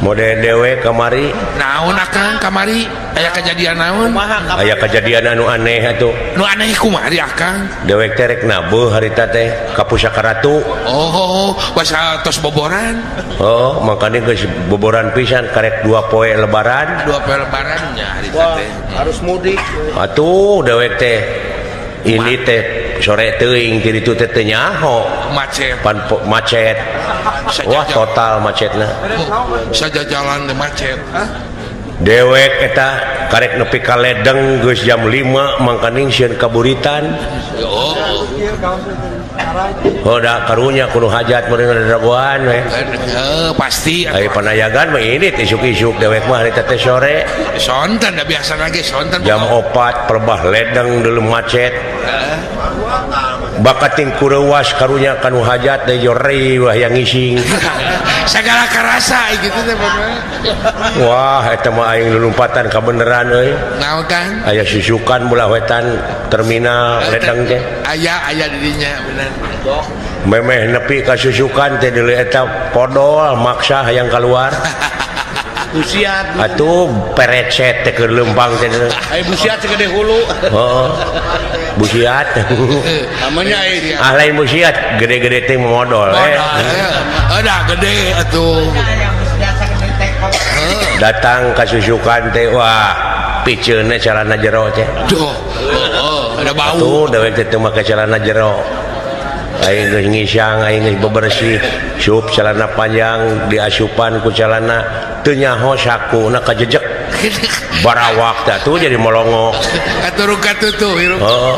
Mode dewe kamari. Naon Akang kamari? Aya kejadian naon? Aya kejadian anu aneh atuh. Nu aneh kumaha di Akang? Dewek teh rek nabeuh harita teh ka Pusaka Ratu. Oh, basa tos boboran. Oh, makanya geus boboran pisan karek 2 poe lebaran. 2 poe lebaran nya harita teh. Harus mudik. Atuh dewek teh ini teh sore teuing ti ditu teh teu nyaho. Macet. Pan macet. Wah, total macetna. Saja jalan teh macet. Dewek eta karek nepi ka Ledeng geus jam 5 mangkaning sieun kaburitan. Oh. Oh, da karunya kudu hajat meureun dagoan we. Heuh, pasti. Aya panayagan mah ini isuk-isuk dewek mah harita teh sore. Sonten da biasa lagi sonten. Jam 4 perbah Ledeng dulu macet. Bakating kurewas karunya kanu hajat deui jore wah yang ngising. Sagala karasa gitu teh. Wah eta mah aing lulumpatan kabeneran euy. Naon Kang? Aya susukan belah wetan terminal ledeng teh. Aya aya di dinya bener. Memeh nepi ka susukan teh deuleu eta podol maksa hayang kaluar. Busiat atuh perecet teh keur leumpang teh. Aya busiat segede hulu. Heeh. Busiat. Namanya ah lain busiat gede-gede teh modol eh. Udah gede atuh. Datang ka susukan teh wah piceunna calana jero teh. Duh, heeh, ada bau. Atuh dewek teh teu make calana jero. Aing geus ngisang, aing geus bebersih, sup celana panjang diasupan ku celana teu nyaho sakuna kajejek. Barawak teh atuh jadi molongo. Katurung katutuh hirup. Heeh.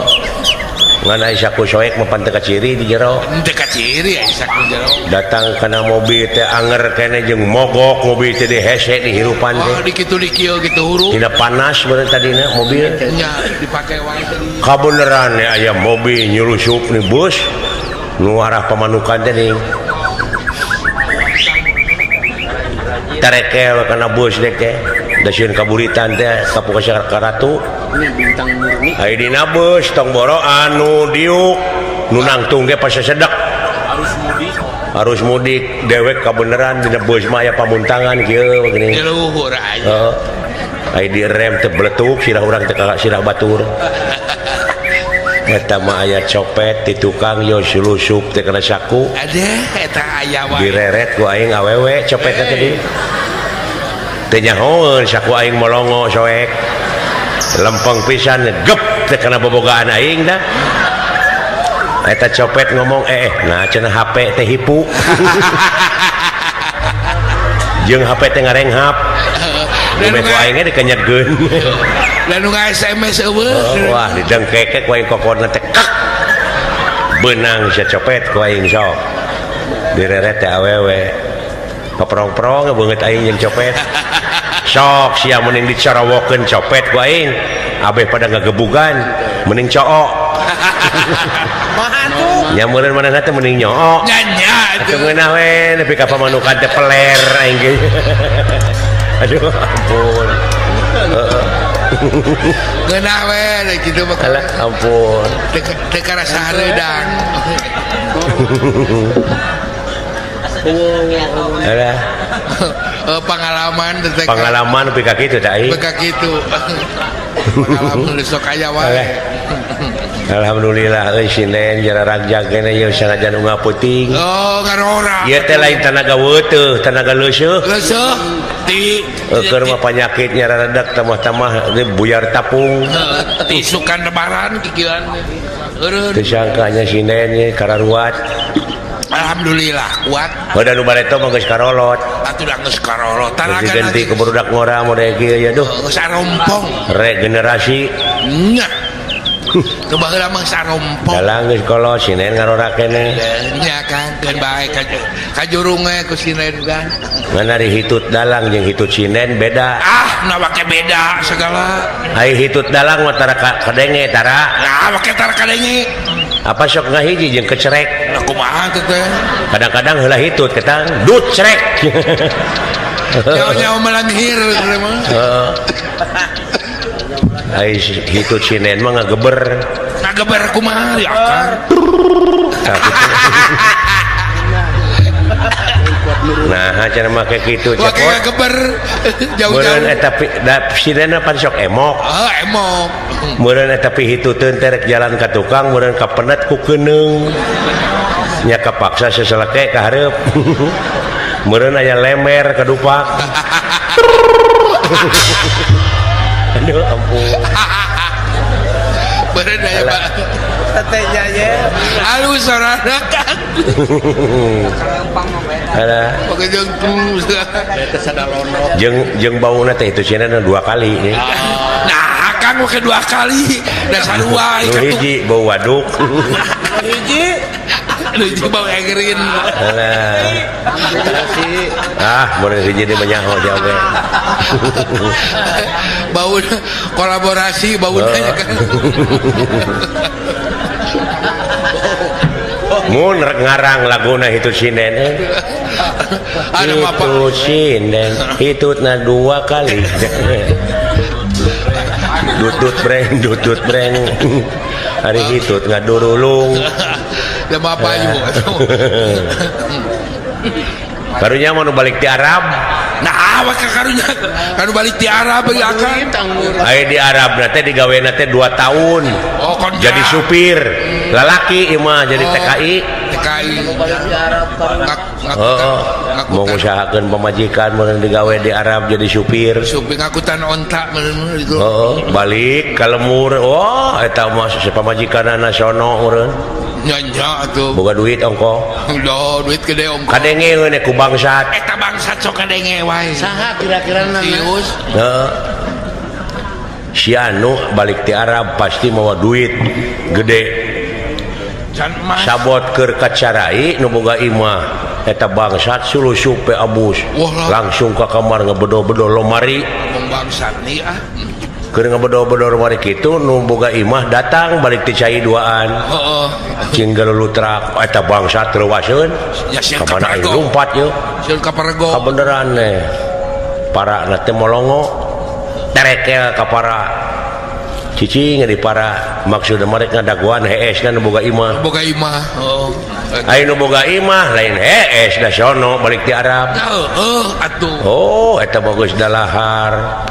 Ngan ai saku soek mah pan teu kaciri di jero. Teu kaciri ai saku jero. Datang kana mobil teh anger keneh jeung mogok mobil teh dihese di hirupan teh. Oh, di kitu di kieu kitu huruf. Dina panas beureun tadina mobil. Nya dipake wae tadi. Kabeneran aya mobil nyulusup ni bus. Nu arah pamanukan teh nih. Tarekel kana bus dek teh. Da sieun kaburitan teh ka Karatu. Bintang murni. Ai dina bus tong boro anu diuk nu nangtung ge pasasedek. Arus mudik. Arus mudik dewek kabeneran dina bus mah aya pamuntangan kieu geuning. Di luhur aya. Heeh. Ai direm teh beletuk sirah urang teh ka sirah batur. Eta mah aya copet di tukang yo sulusup teh kana saku. Ade eta aya wae. Direret ku aing awewe copet teh tadi. Teu nyahoeun saku aing molongo soek. Lempeng pisan gep teh kana bobogaan aing dah. Eta copet ngomong nah cenah HP teh hipu. Jeung HP teh ngarenghap. Duit ku aing ge dikenyetkeun. Dan nu SMS eueuh. Wah, didengkekek ku aing kokodna teh kak. Beunang sia copet ku aing sok. Direret teh awewe. Paprong-prong beungeut aing jeung copet. Sok sia mending dicarawokeun copet ku aing. Abeh pada ngagebugan, mending cook. Nya meureun manehna teh mending nyook. Nya nya atuh ngeunah we nepi ka pamanukan teh peler aing ge. Aduh ampun. Ngeunah we kitu mah. Alah ampun. Teu karasa hareudang. Alah. Pengalaman teh. Pengalaman nepi ka kitu teh aing. Nepi ka kitu. Pengalaman sok aya wae. Alhamdulillah euy sinden jararagjag keneh ieu sanajan unggal peuting. Oh, ngarora. Ieu teh lain tanaga weuteuh, tanaga leuseuh. Leuseuh ti keur mah panyakit nyararedak tamah-tamah buyar tapung. Ti sukan lebaran kikieuan. Eureun. Teu sangkanya sinden ye kararuat. Alhamdulillah kuat. Udah nu bareto mah geus karolot. Atuh da geus karolot. Tanaga ganti ke barudak ngora mode kieu ya duh. Geus arompong. Regenerasi. Nya. Nu baheula mah sarompong. Dalang geus kolot sinen ngarora keneh. Nya Kang, keun bae ka jurung we ku sinen kan. Ngan ari hitut dalang jeung hitut sinen beda. Ah, na make beda segala. Ai hitut dalang mah tara kadenge tara. Nah, make tara kadenge. Apa sok ngahiji jeung kecerek. Nah, kumaha teh teh? Kadang-kadang heula hitut ketang dut cerek. Nyawa-nyawa melanghir mah. Heeh. Ai hitut sinen mah ngageber. Ngageber kumaha ya Kang? Nah, cara make kitu cepot. Make ngageber jauh-jauh. Meureun eta sinen pan sok emok. Heeh, emok. Meureun eta pihituteun teh rek jalan ka tukang, meureun kapenet ku keuneung. Nya kapaksa seseleke ka hareup. Meureun aya lemer kadupak. Aduh ampun. Meureun aya Pak. Tetehnya ye. Halus sorana kan. Alah. Jeung jeung bauna teh itu cenah dua kali nih. Nah, Kang make dua kali. Da sarua nu hiji bau waduk. Hiji. Hiji bau egerin. Alah. Ah, mun hiji di menyaho jauh. Bau kolaborasi bauna kan. Mun rek ngarang laguna hitut sinden. Hitut sinden, hitutna 2 kali. Dutut breng, dutut breng. Hari hitut ngadurulung. Ya bapak ibu. Karunya mau balik di Arab. Nah, awak karunya kanu balik di Arab ya kan. Aya di Arab teh digawena teh 2 tahun. Oh, jadi supir. Lalaki ieu mah jadi TKI. TKI. Heeh. Mau ngusahakeun pamajikan mun digawe di Arab jadi supir. Supir ngakutan onta meureun itu. Heeh, balik ka lemur. Wah, eta mah pamajikanna sono meureun. Nya atuh. Boga duit ongko. Duh, duit gede ongko. Kadenge we ku bangsat. Eta bangsat sok kadenge wae. Saha kira-kira Sius? Heeh. Si anu balik ti Arab pasti mawa duit gede. Sabot keur kacarai nu boga imah. Eta bangsat sulusup pe abus. Langsung ka kamar ngebedo-bedo lomari. Bangsat nih ah. Keur ngebedo-bedo lomari kitu nu boga imah datang balik ti cai duaan. Heeh. Cing galulutrak eta bangsat reuwaseun. Ya ka mana aing lumpat yeuh. Sieun ka parego. Kabeneran teh. Parana teh molongo. Terekel ka para. Cicing di para maksudna merek ngadaguan hees na nu boga imah. Boga imah. Heeh. Aya nu boga imah lain hees da sono balik ti Arab. Heeh atuh. Oh, eta bagus dalahar.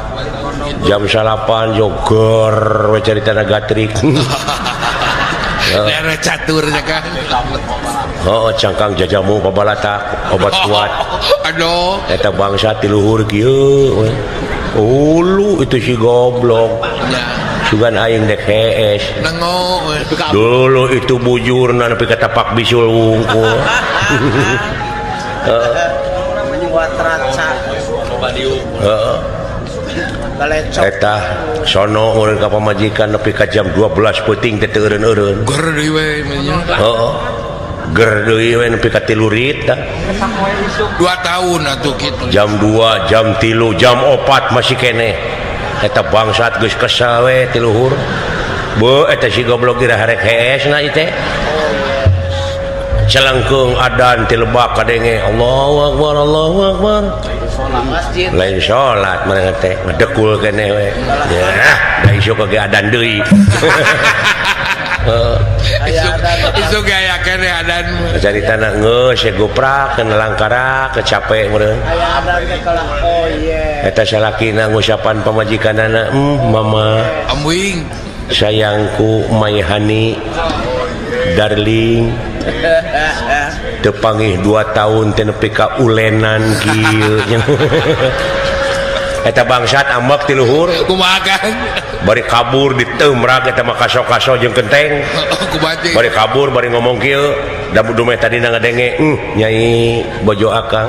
Jam 8 jogor we carita gatrik. Daerah catur nya kan. Oh, cangkang jajamu pabalatak obat kuat. Aduh. Eta bangsa ti luhur kieu we. Ulu itu si goblok. Sugan aing dek hees. Nengo. Dulu itu bujurna nepi ka tapak bisul wungkul. Heeh. Heeh. Eta sono urang ka pamajikan nepi ka jam 12 peuting teh teu eureun-eureun. Ger deui we nya. Heeh. Ger deui we nepi ka 3 rit tah. 2 tahun atuh kitu. Jam 2, jam 3, jam 4 masih keneh. Eta bangsat geus kesel we ti luhur. Beuh eta si goblok dira harek hees na ieu teh. Celengkeung adan ti lebak kadenge Allahu akbar Allahu akbar. Lain salat mereka teh ngedekul keneh we. Ya, da isuk ge adan deui. Isuk ge aya keneh adan. Caritana geus ye goprak kana langkara kecape meureun. Aya adan teh kalah oh ye. Eta salakina ngusapan pamajikanana, mama. Ambuing. Sayangku my honey darling. Teu pangih 2 tahun teh nepi ka ulenan kieu. Eta bangsat ambek ti luhur. Kumaha kan? Bari kabur diteumrak eta mah kaso-kaso jeung kenteng. Bari kabur bari ngomong kieu, da dumeh tadina ngadenge, nyai bojo akang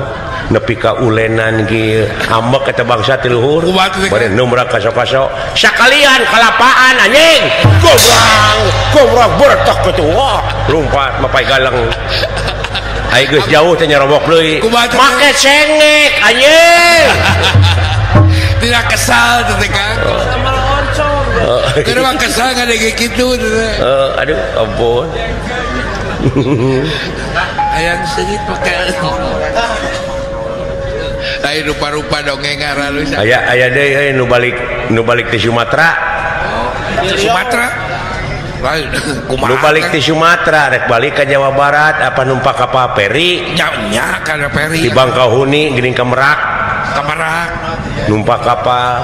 nepi ka ulenan kieu. Ambek eta bangsat ti luhur. Bari numrak kaso-kaso, sakalian kalapaan anjing. Gobrang, gobrang bertak kitu. Wah, lumpat mapai galeng. Ai geus jauh teh nyarobok deui. Make cengek anjing. Tidak kesal teh Kang. Keur mah kesal ngadenge kitu teh. Aduh ampun. Hayang seungit pake. Lain rupa-rupa dongeng aralus. Aya aya deui euy nu balik ti Sumatera. Sumatera. Nu balik ti Sumatera rek balik ka Jawa Barat apa numpak kapal peri? Nya nya kana peri. Di Bangkahuni geuning ka Merak. Ka Merak. Numpak kapal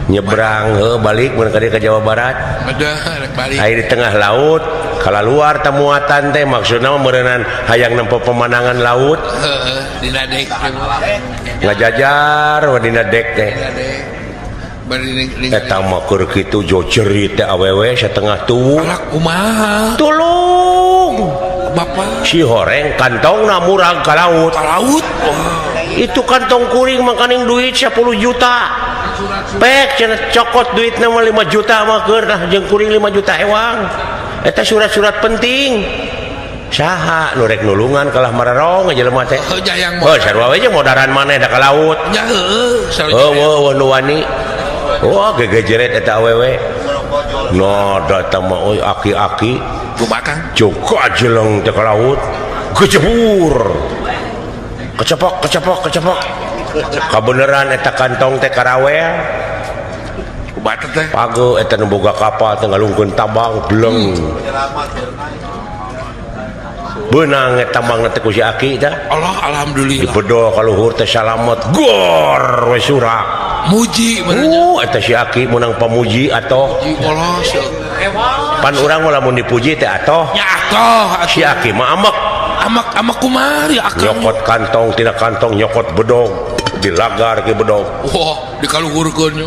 nyebrang heuh balik mun ka dieu ka Jawa Barat. Rek balik. Aya di tengah laut kalaluar temuatan teh maksudna mah meureunnan hayang nempo pemandangan laut. Heeh, dina dek ngajajar we dina dek teh. Eta mah keur kitu jojerit teh awewe satengah tuwuh. Alak kumaha? Tulung. Bapak si horeng kantongna murag ka laut. Ka laut. Oh. Itu kantong kuring makaning duit 10 juta. Pek cenah cokot duitna mah 5 juta mah keur nah jeung kuring 5 juta ewang. Eta surat-surat penting. Saha nu rek nulungan kalah mararong jelema teh. Oh, heuh sarua we jeung modaran maneh da ka laut. Nya heueuh sarua. Heueuh nu wani. Wah gegejeret eta awewe. No datang mah euy aki-aki. Kumaha Kang? Joko ajeleng teh ka laut kecebur. Kecepok kecepok kecepok. Kabeneran eta kantong teh karawel. Kumaha teh? Pago eta nu boga kapal teh ngalungkeun tambang bleng. Beunang eta tambangna teh ku si Aki teh. Allah alhamdulillah. Dibedol ka luhur teh salamet gor we surak. Muji benernya. Eta si Aki menang pamuji atoh. Allah pan urang mah lamun dipuji teh atoh. Ya atoh. Si Aki mah amek. Amek amek kumari akang. Nyokot kantong tina kantong nyokot bedog dilagar ke bedog. Wah, dikaluhurkeun.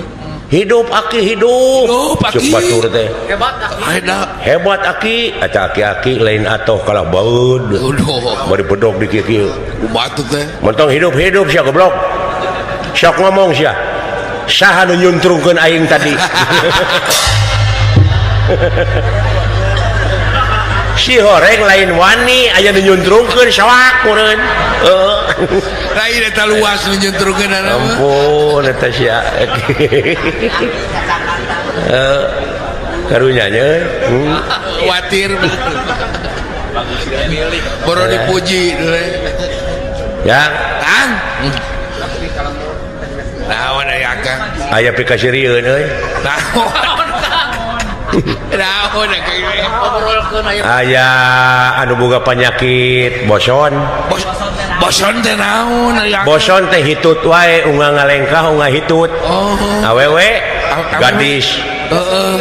Hidup Aki hidup. Hidup Aki. Cuk batur teh. Hebat Aki. Hebat Aki. Eta aki-aki lain atoh kalah baeud. Bari bedog di kieu-kieu. Batu teh. Mentong hidup-hidup sia goblok. Sok ngomong sia. Saha nu nyuntrungkeun aing tadi. Si horeng lain wani aya nu nyuntrungkeun sawak meureun. Heeh. Lain eta luas nu nyuntrungkeun. Ampun eta sia. Heeh. Karunya nya euy. Watir. Boro dipuji Ya. Kang. Naon aya Kang? Aya pikasirieun euy. Naon? Naon aya anu boga penyakit boson. Boson teh naon aya? Boson teh hitut wae unga ngalengkah unga hitut. Oh. Awewe gadis. Heeh.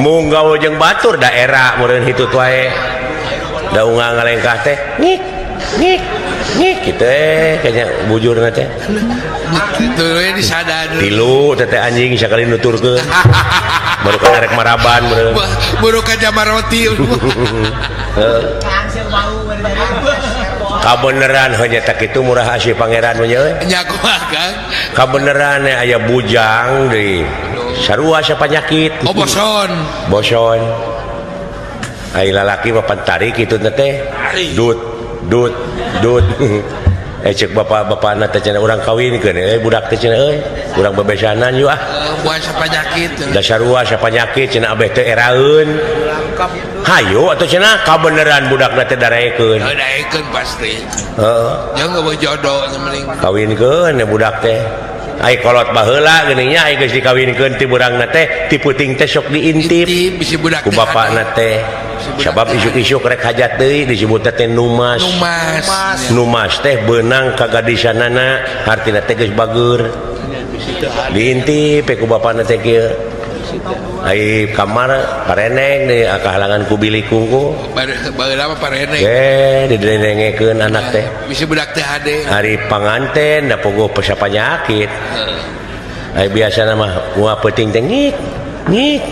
Mung gaul jeung batur daerah meureun hitut wae. Da unga ngalengkah teh ngik ngik ngik kitu kayaknya bujurna teh. Kitu we disadar. Tilu teh anjing sakali nuturkeun. Baru ka rek maraban meureun. Baru ka jamaroti. Heeh. Kabeneran heuh nya kitu murah asih pangeran mah nya euy. Nya kumaha Kang? Kabeneran aya bujang deui. Sarua sapanyakit. Oh boson. Boson. Ai lalaki mah pan tarik kitu teh. Dut dut dut. Cek bapak-bapakna teh cenah urang kawinkeun budak teh cenah euy. Urang bebesanan yuk ah. Buah sapanyakit. Da sarua sapanyakit cenah abeh teh eraeun. Hayu atuh cenah kabeneran budakna teh daraekeun. Daraekeun pasti. Heeh. Jeung eueuh jodoh mending. Kawinkeun budak teh. Ai kolot baheula geuning nya ai geus dikawinkeun ti burangna teh ti puting teh sok diintip. Bisi budak ku bapakna teh. Sabab isuk-isuk rek hajat deui disebut teh numas. Numas. Numas teh beunang ka gadisanana hartina teh geus bageur. Diintip ku bapakna teh kieu. Ai kamar pareneng deui kahalangan ku bilik kungku. Baheula mah pareneng. Ge didenengekeun anak teh. Bisi budak teh hade. Ari panganten da pogo penyakit. Ai biasana mah gua peuting teh ngik ngik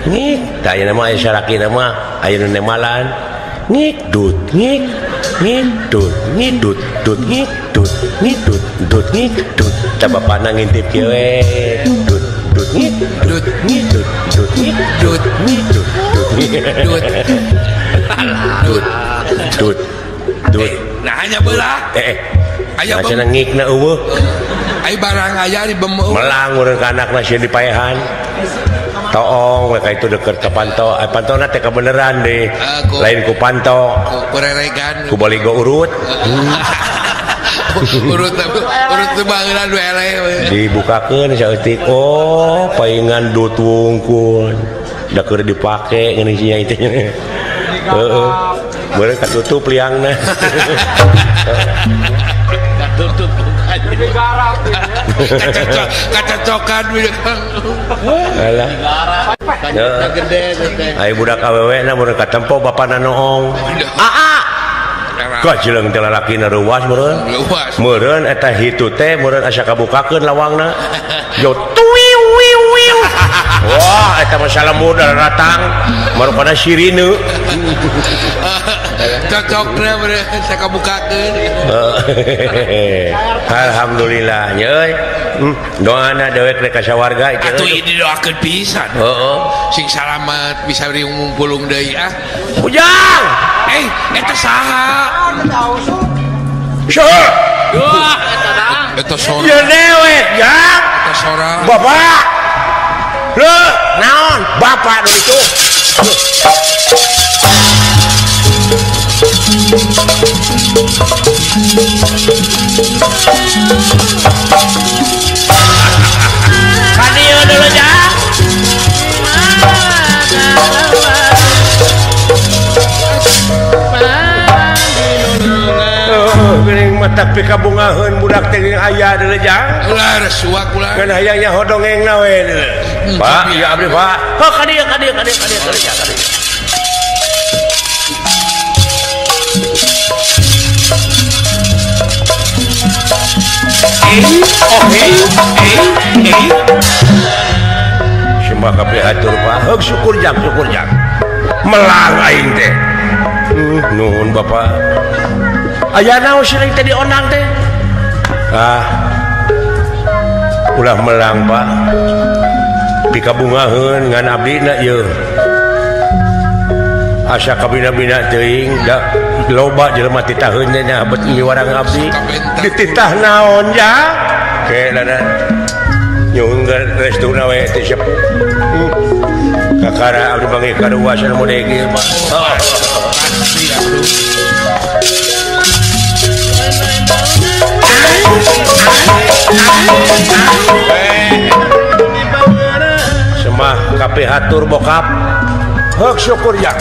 ngik. Tah ayeuna mah aya salakina mah aya nu nemalan. Ngik dut ngik ngik dut ngik dut dut ngik dut ngik dut dut ngik dut. Tah bapana ngintip kieu we. Dut dut ngik dut ngik dut dut ngik dut ngik dut dut dut dut dut dut. Nah hanya belah. Aya cenah ngikna eueuh. Ai barang aya di bemeu. Melang urang ka anakna sieun dipaehan. Toong we ka itu deukeut ka panto. Ai pantona teh kabeneran deui. Lain ku panto. Ku reregan. Ku baligo urut. Urut urut teh baheula nu eleh. Dibukakeun saeutik. Oh, paingan dut wungkul. Da keur dipake ngeuning sia itu. Heeh. Meureun katutup liangna. Katutup digarap. Kacocokan Alah. Gede teh. Ai budak awewe na mun katempo bapana noong. Aa. Kajeleng teh lalakina reuwas meureun. Meureun eta hitu teh meureun asa kabukakeun lawangna. Yo tuiu wiu wiu. Wah, eta mah salamur datang marukana sirine. Cocokna meureun asa kabukakeun. Alhamdulillah nya euy. Doana dewek rek ka sawarga ieu. Atuh ieu didoakeun pisan. Heeh. Sing salamet bisa riung pulung deui ah. Ujang. Eta saha? Saha? Wah, eta dang. Eta sora. Ya dewek, jang. Eta sora. Bapak. Leuh, naon? Bapak nu itu. Kadieu dulu jang. Geuning mata pikabungaheun budak teh geuning aya deuleu jang. Ulah resuak ulah. Kan hayang nya hodongengna we deuleu. Pak, ieu abdi Pak. Heuh kadieu kadieu kadieu kadieu kadieu kadieu. Sembah kabeh hatur Pak. Heug syukur jang syukur jang. Melang aing teh. Nuhun Bapak. Aya naon seuring teh diondang teh? Ah. Ulah melang Pak. Pikabungaheun ngan abdina ieu. Asa kabina-bina teuing da loba jelema titaheun teh nya abet miwarang abdi. Dititah naon jang? Ke dana. Nyuhun restuna we teh siap. Kakara abdi panggih karuasan mode ieu Pak. Pasti atuh. Semah kabeh hatur bokap. Heuk syukur jang.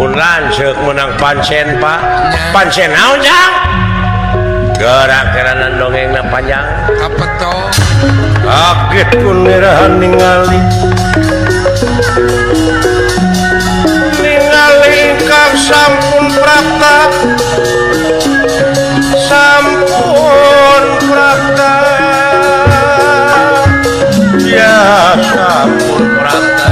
Pun lanceuk menang pancen Pak. Pancen naon jang? Gerak keranan dongengna panjang. Kapeto. Kaget kun nirahan ningali. Ningali ingkang sampun prapta. Sampun prapta. Ya sampun prapta.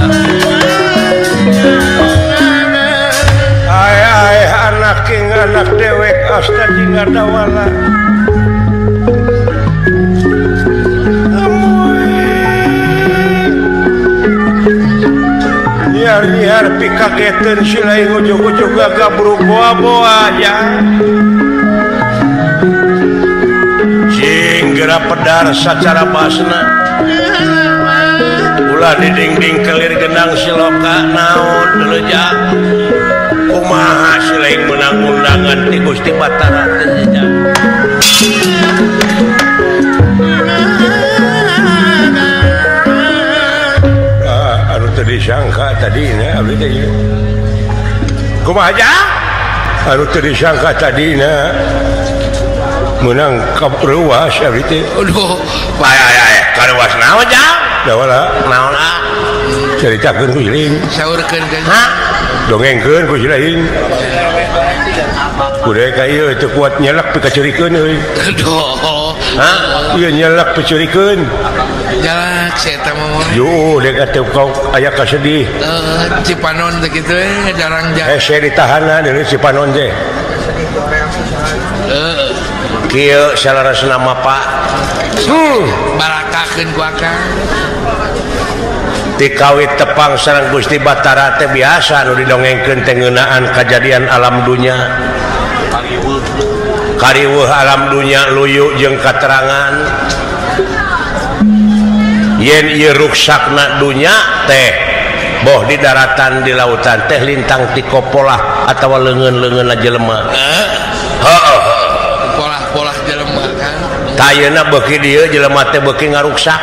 Ai ai anak ing anak dewek asta jingga dawala. Nyiar-nyiar pikageteun si lain ujug-ujug gagabruk boa-boa ya. Cing geura pedar sacara basna. Ulah di dingding kelir genang siloka naon deuleu jang. Kumaha si lain meunang undangan ti Gusti Batara teh jang. Anu teu disangka tadina abdi teh ieu. Kumaha jang? Anu teu disangka tadina meunang karuas abdi teh. Aduh, ay ay ay, karuas naon jang? Dawala naon ah? Caritakeun ku siling. Saurkeun ka. Hah? Dongengkeun ku siling. Kudu ka ieu teu kuat nyelak pikaceurikeun euy. Aduh. Hah? Ieu nyelak picurikeun. Nyelak si eta mah. Yuh, dek atuh kau aya kasedih. Heeh, Cipanon teh kitu we jarang jarang. Hese ditahanan deui Cipanon teh. Heeh. Kieu salarasna mah Pak. Barakakeun ku akang. Tikawit tepang sareng Gusti Batara teh biasa nu didongengkeun teh ngeunaan kajadian alam dunya. Kariweuh alam dunya luyu jeung katerangan. Yen ieu ruksakna dunya teh boh di daratan di lautan teh lintang ti kopolah atawa leungeun-leungeunna jelema. Heeh. Polah-polah jelema kan. Tayeuna beuki dieu jelema teh beuki ngaruksak.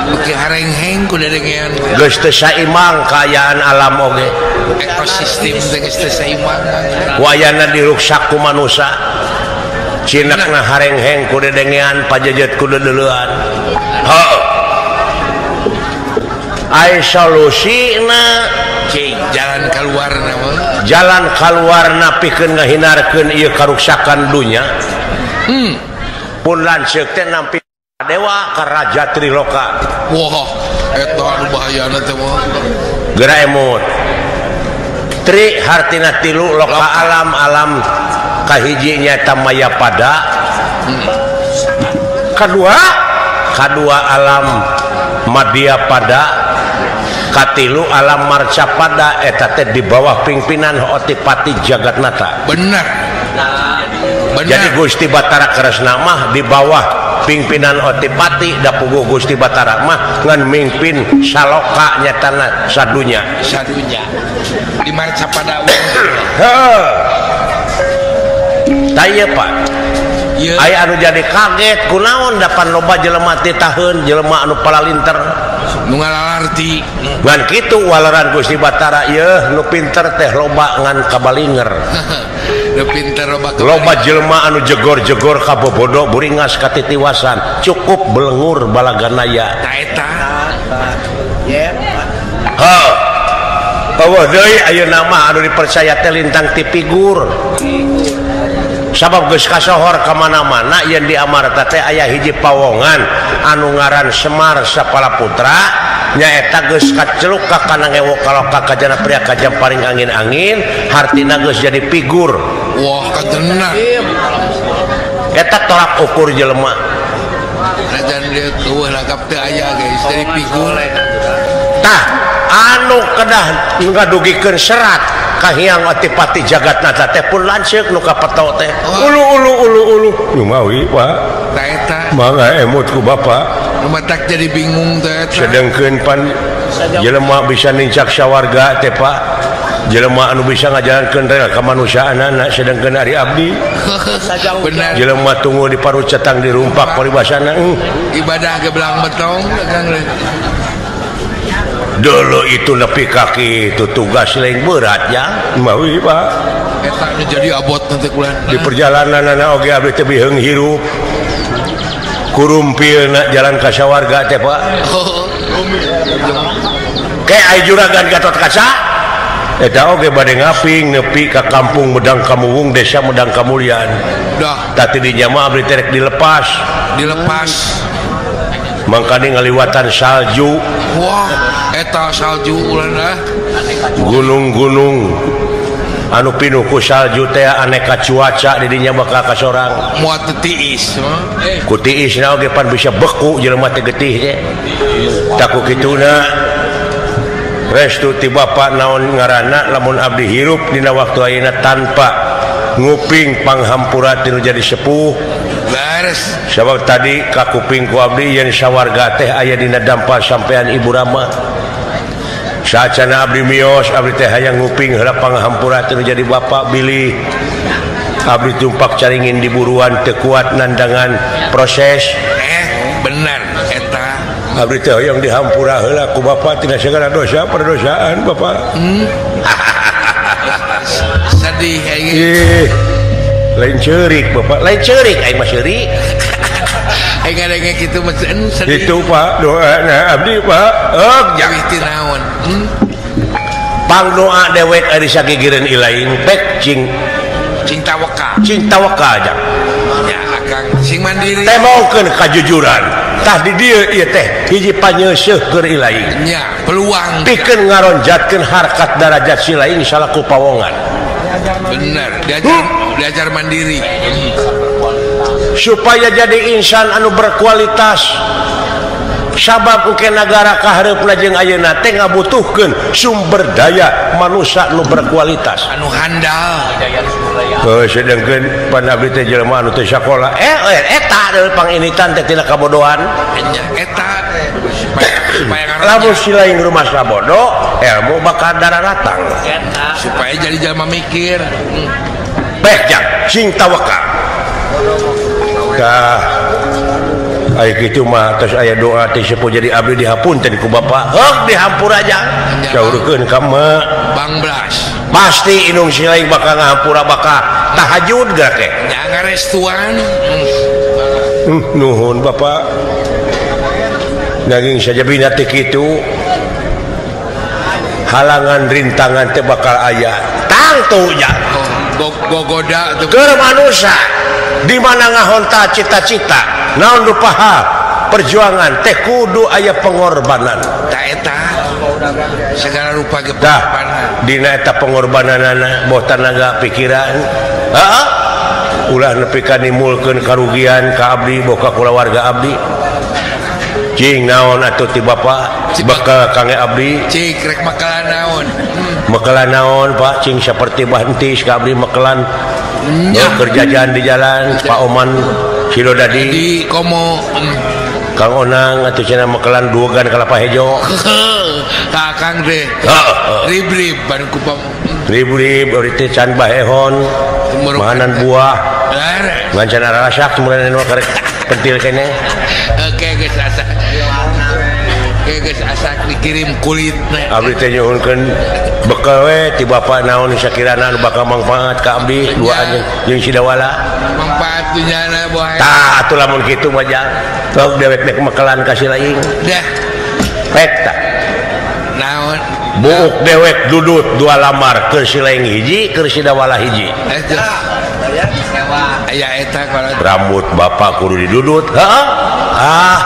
Beuki harengheng ku dedengean. Geus teu saimang kaayaan alam oge. Ekosistem teh geus teu saimang. Wayana diruksak ku manusa. Cinakna harengheng ku dedengean pajejet ku deuleuan. Heuh. Ai solusina cing jalan kaluarna mah. Jalan kaluarna pikeun ngahindarkeun ieu karuksakan dunya. Pun lanceuk teh nampi dewa ka Raja Triloka. Wah, eta anu bahayana teh mah. Geura emut. Tri hartina tilu loka alam alam kahiji nyaeta Mayapada. Kadua kadua alam Madyapada, katilu alam Marcapada eta teh di bawah pimpinan Otipati Jagatnata. Bener. Bener. Jadi Gusti Batara Kresna mah di bawah pimpinan Otipati da puguh Gusti Batara mah ngan mimpin saloka nyatana sadunya. Sadunya. Di Marcapada. Heeh. Tah ieu Pak. Aya anu jadi kaget kunaon dapan loba jelema teh taheun jelema anu palalinter nu ngalalarti. Ngan kitu waleran Gusti Batara yeuh nu pinter teh loba ngan kabalinger. Nu pinter loba loba jelema anu jegor-jegor kabobodo buringas katitiwasan cukup belengur balaganaya. Ta eta. Heuh. Eueuh deui ayeuna mah anu dipercaya teh lintang ti figur. Sabab geus kasohor ka mana-mana yen di Amarta teh aya hiji pawongan anu ngaran Semar Sapala Putra nyaeta geus kaceluk ka kana ngewo kaloka kajana pria kajam paring angin-angin hartina geus jadi figur. Wah kajeuna eta tolak ukur jelema. Rajan dia eueuh lagap teu aya geus jadi figur. Tah anu kedah ngadugikeun serat kahiyang atipati jagatnata teh pun lanceuk nu kapeto teh. Ulu ulu ulu ulu lumawi Pak. Ta eta mangga emut ku bapak. Nu matak jadi bingung teh eta. Sedengkeun pan jelema bisa nincak sawarga teh Pak. Jelema anu bisa ngajalankeun rel kamanusiaanana sedengkeun ari abdi. Benar. Jelema tunggu di parucetang dirumpak paribasana. Ibadah gebelang betong dagang. Dulu itu nepi kaki itu tugas lain berat ya mawi Pak. Eta nu jadi abot nanti kulan. Di perjalanan anak oge abdi teh biheung hirup. Kurumpilna jalan ka sawarga teh Pak. Ke ai juragan Gatot Kaca eta oge bade ngaping nepi ka kampung Medang Kamuwung desa Medang Kamulyan. Dah. Tah ti dinya mah abdi teh rek dilepas. Dilepas. Mangkane ngaliwatan salju. Wah, eta salju ulah ah. Gunung-gunung anu pinuh ku salju teh aneka cuaca di dinya bakal kasorang. Moal teu tiis. Ku tiisna oge pan bisa beku jelema teh getih teh. Tah ku kituna restu ti bapa naon ngaranna lamun abdi hirup dina waktu ayeuna tanpa nguping panghampura ti nu jadi sepuh. Beres. Sabab tadi kakuping ku abdi yen sawarga teh aya dina dampal sampean Ibu Rama. Saacana abdi mios abdi teh hayang nguping heula panghampura teh jadi bapak bilih abdi tumpak caringin di buruan teu kuat nandangan proses. Bener eta. Abdi teh hayang dihampura heula ku bapak tina segala dosa perdosaan bapak. Sedih aing. Lain ceurik bapak, lain ceurik aing mah seurik. Aing ngadenge kitu mah sedih. Itu Pak doana abdi Pak. Jauh ti naon. Pang doa dewek ari sagigireun ilaing pek cing cing tawakal. Cing tawakal jang. Ya akang sing mandiri. Temongkeun kajujuran. Tah di dieu ieu teh hiji panyeuseuh keur ilaing. Nya, peluang. Pikeun ngaronjatkeun harkat darajat si laing salaku pawongan. Bener, diajar mandiri. Supaya jadi insan anu berkualitas. Sabab engke nagara kahareupna jeung ayeuna teh ngabutuhkeun sumber daya manusia nu berkualitas. Anu handal. Heuh, sedengkeun pan abdi teh jelema anu teu sakola. Eta deui panginitan teh tina kabodohan. Nya eta supaya lamun si lain rumah bodoh, ilmu bakal dararatang. Supaya jadi jelema mikir. Baik jang, sing tawakal. Tah ai kitu mah tos aya doa teh sepuh jadi abdi dihapunten ku bapak. Heuk dihampura jang. Saurkeun ka emak. Bang Blas. Pasti indung si lain bakal ngahampura bakal tahajud geura teh. Nya ngarestuan. Nuhun bapak. Nanging sajabina teh kitu halangan rintangan teh bakal aya. Tangtu jang. Gogoda keur manusia di mana ngahonta cita-cita naon rupaha perjuangan teh kudu aya pengorbanan. Ta eta segala rupa ge pengorbanan. Dina eta pengorbananana boh tanaga pikiran. Heeh. Ulah nepi ka nimulkeun karugian ka abdi boh ka kulawarga abdi. Cing naon atuh ti bapa bekal kangge abdi. Cing rek makalan naon? Makalan naon Pak? Cing saperti bantis ka abdi makalan. Kerjajan di jalan Pak Oman Sidodadi di komo. Kang Onang atuh cenah mekelan duogan kalapa hejo. Ka Kang deh. Rib-rib ban ku rib-rib euy teh can bahehon. Mahanan buah. Ngan can arasak kemudian nu karek pentil keneh. Oke geus asa. Oke geus asak dikirim kulitna. Abdi teh nyuhunkeun bekel we ti bapak naon sakirana anu bakal mangfaat ka abdi duaan jeung si Dawala. Mangfaat dunyana boh. Tah atuh lamun kitu mah jang. Sok dewek dek mekelan ka si laing. Dah. Pek tah. Naon? Buuk dewek dudut dua lamar keur si laing hiji, keur si Dawala hiji. Aya eta kalau rambut bapak kudu didudut. Heeh. Ah,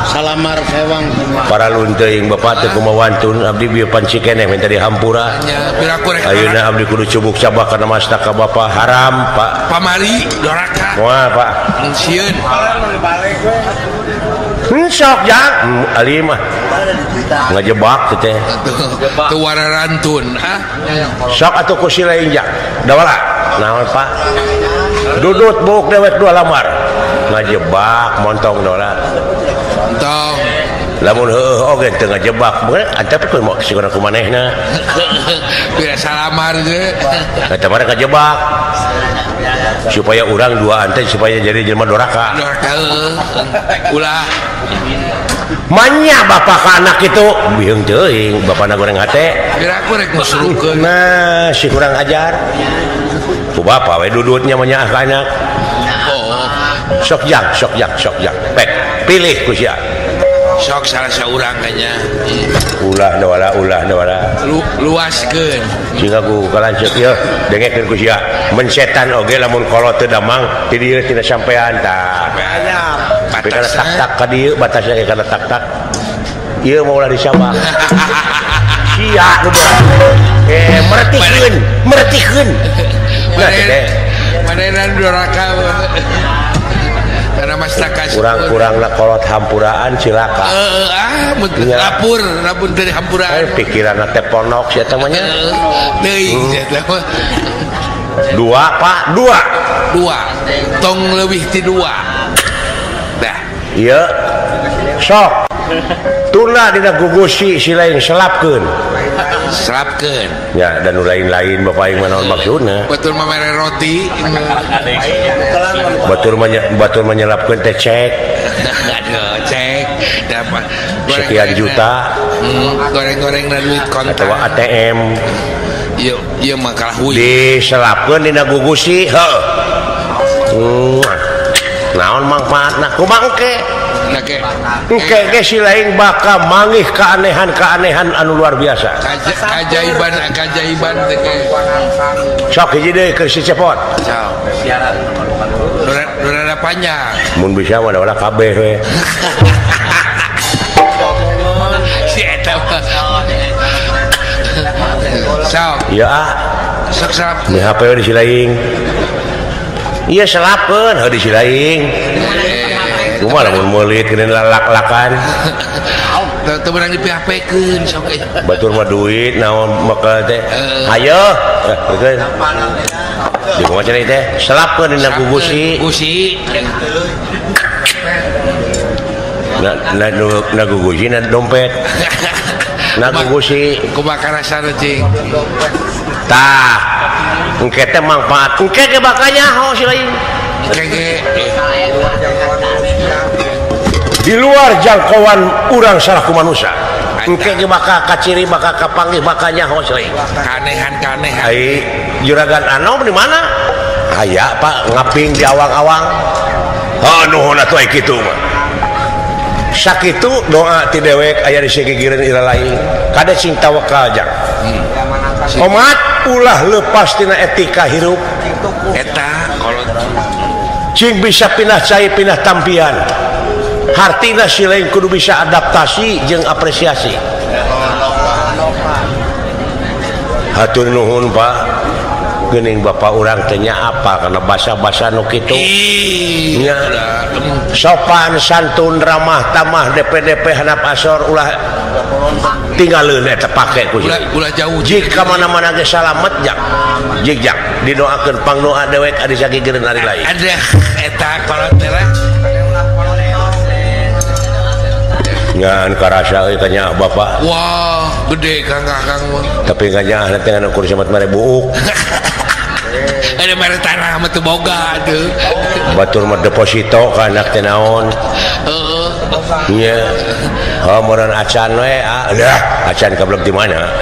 salamar sewang para lunteuing bapak teh kumaha wantun abdi bieu panci keneh minta dihampura. Ayeuna abdi kudu cubuk cabak kana masta ka bapak haram, Pak. Pamari doraka. Moal, Pak. Sieun. Sok jang, ali mah ngajebak teh. Teu wararantun, ah. Sok atuh ku si lain jang. Dawala. Naon, Pak? Dudut buuk dewek dua lamar. Ngajebak montong dawala. Montong. Lamun heueuh oge teu ngajebak, antep kudu mau sigana ku manehna. Pira salamar ge. Eta mah ngajebak. Supaya urang duaan teh supaya jadi jelema doraka. Doraka ulah. Manya bapak ka anak itu biheung teuing bapana goreng hate. Pira aku rek musrukeun. Nah, si kurang ajar. Ku bapak we dudutnya manya ka anak. Oh. Sok jang, sok jang, sok jang. Pek, pilih ku sia. Sok salah saurang kayaknya. Ulah dawala, ulah dawala. Luaskeun. Sehingga ku kalanceuk ieu dengekeun ku sia. Mensetan oge lamun kolot teu damang ti dieu tina sampean tah. Tapi kana tak-tak ka dieu batasna ge kana tak-tak. Ieu mah ulah disabak. Sia nu meretikeun, meretikeun. Nah teh. Manehna doraka. Karena masyarakat kurang-kurang lah kolot hampuraan cilaka. Ah, lapur, lapur dari hampuraan. Pikiran teh ponok sia teh mah nya. Teuing sia teh mah. Dua, Pak, dua. Dua. Tong leuwih ti dua. Dah. Ieu. Sok. Tuna dina gugusi si lain selapkeun. Selapkeun. Ya, dan nu lain-lain bapak aing mah naon maksudna. Batur mah mere roti. Batur mah nyelapkeun teh cek. Aduh, cek. Dapat sekian juta. Goreng-goreng duit kontan. Atawa ATM. Ieu ieu mah kalah huy. Diselapkeun dina gugusi, heuh. Naon mangfaatna? Kumaha engke? Engke ge si lain bakal manggih keanehan-keanehan anu luar biasa. Keajaiban, keajaiban teh. Sok hiji deui keur si Cepot. Sok. Rada panjang. Mun bisa mah da kabeh we. Si eta mah. Sok. Ya ah. Sok selap. Di HP we di si lain. Iya selapeun heuh di si lain. Kumaha lamun meulit geuning lalak-lakan. Teu meunang di PHP-keun sok euy. Batur mah duit naon maka teh. Hayo. Heukeun. Di kumaha cenah teh? Selapkeun dina gugusi. Gugusi. Na na gugusi na dompet. Na gugusi. Kumaha karasana cing? Tah. Engke teh mangfaat. Engke ge bakal nyaho si lain. Engke ge di luar jangkauan urang salaku manusia. Engke ge bakal kaciri, bakal kapanggih, bakal nyaho si lain. Kanehan-kanehan. Ai juragan anom di mana? Aya Pak ngaping di awang-awang. Oh nuhun atuh ai kitu mah. Sakitu doa ti dewek aya di sagigireun ira lain. Kade sing tawakal jang. Omat ulah lepas tina etika hirup. Eta kolot cing bisa pindah cai pindah tampian. Hartina si lain kudu bisa adaptasi jeung apresiasi. Hatur nuhun Pak. Geuning bapak urang teh nya apa kana basa-basa nu kitu. Nya sopan santun ramah tamah DPDP handap asor ulah tinggalin eta pake ku ulah jauh jika mana-mana ge salamet jak jig jak didoakeun pangdoa dewek adi sagigireun ari lain ada eta kolot teh lah. Ngan karasa euy tanya bapak. Wah, gede Kang Kakang mah. Tapi kanyaah teh ngan ukur samat mare buuk. Ada mere tanah mah teu boga atuh. Batur mah deposito ka anak teh naon. Heeh. Nya. Oh, meureun acan we, ah, acan kablek di mana?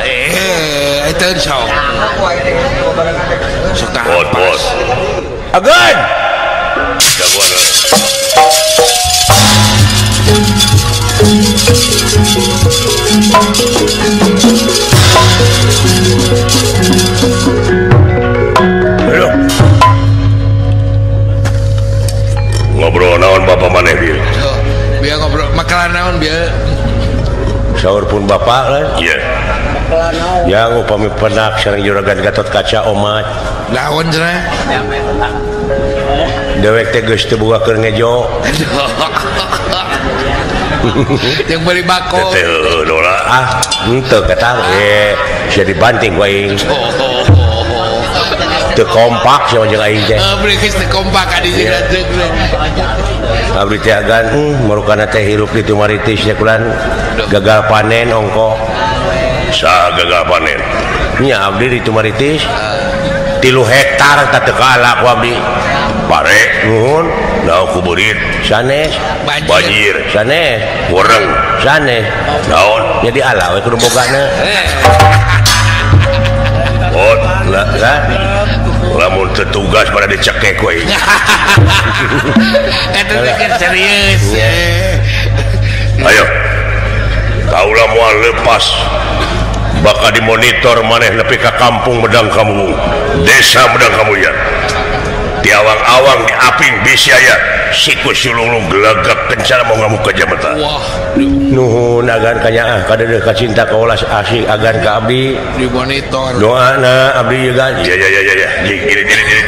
Eta sok. Sok bos. Agan. Jagoan. Ayo. Ngobrol naon bapak maneh bieu? Bieu ngobrol makalah naon bieu? Saur pun bapak kan? Iya. Yang upami penak sareng juragan Gatot Kaca omat. Naon cenah? Dewek teh geus teu boga keur ngejo. Yang beli bako. Teh dola ah, henteu kata sia dibanting ku aing. Teu kompak sia jeung aing teh. Beli geus teu kompak adi jeung Abdi teh agan marukana teh hirup di Tumaritis nya kulan gagal panen ongko. Sa gagal panen. Nya abdi di Tumaritis 3 hektar teh teu kalah ku abdi. Pare nuhun naon ku beurit sanes banjir sanes goreng sanes naon jadi ala we kudu bogana. Ot lah lamun teu tugas pada dicekek we. Eta teh serius. Ayo kaula moal lepas bakal dimonitor maneh nepi ka kampung Medang Kamu, desa Medang Kamuyan. Di awang-awang di aping bisi aya siku sulung gelagak kencara mau ngamuk ke jabatan. Wah, nuhun agan kanyaah kadeuh ka cinta kaolas asik agan ka abdi di monitor. Doana abdi juga. Ya ya ya ya. Gini gini gini.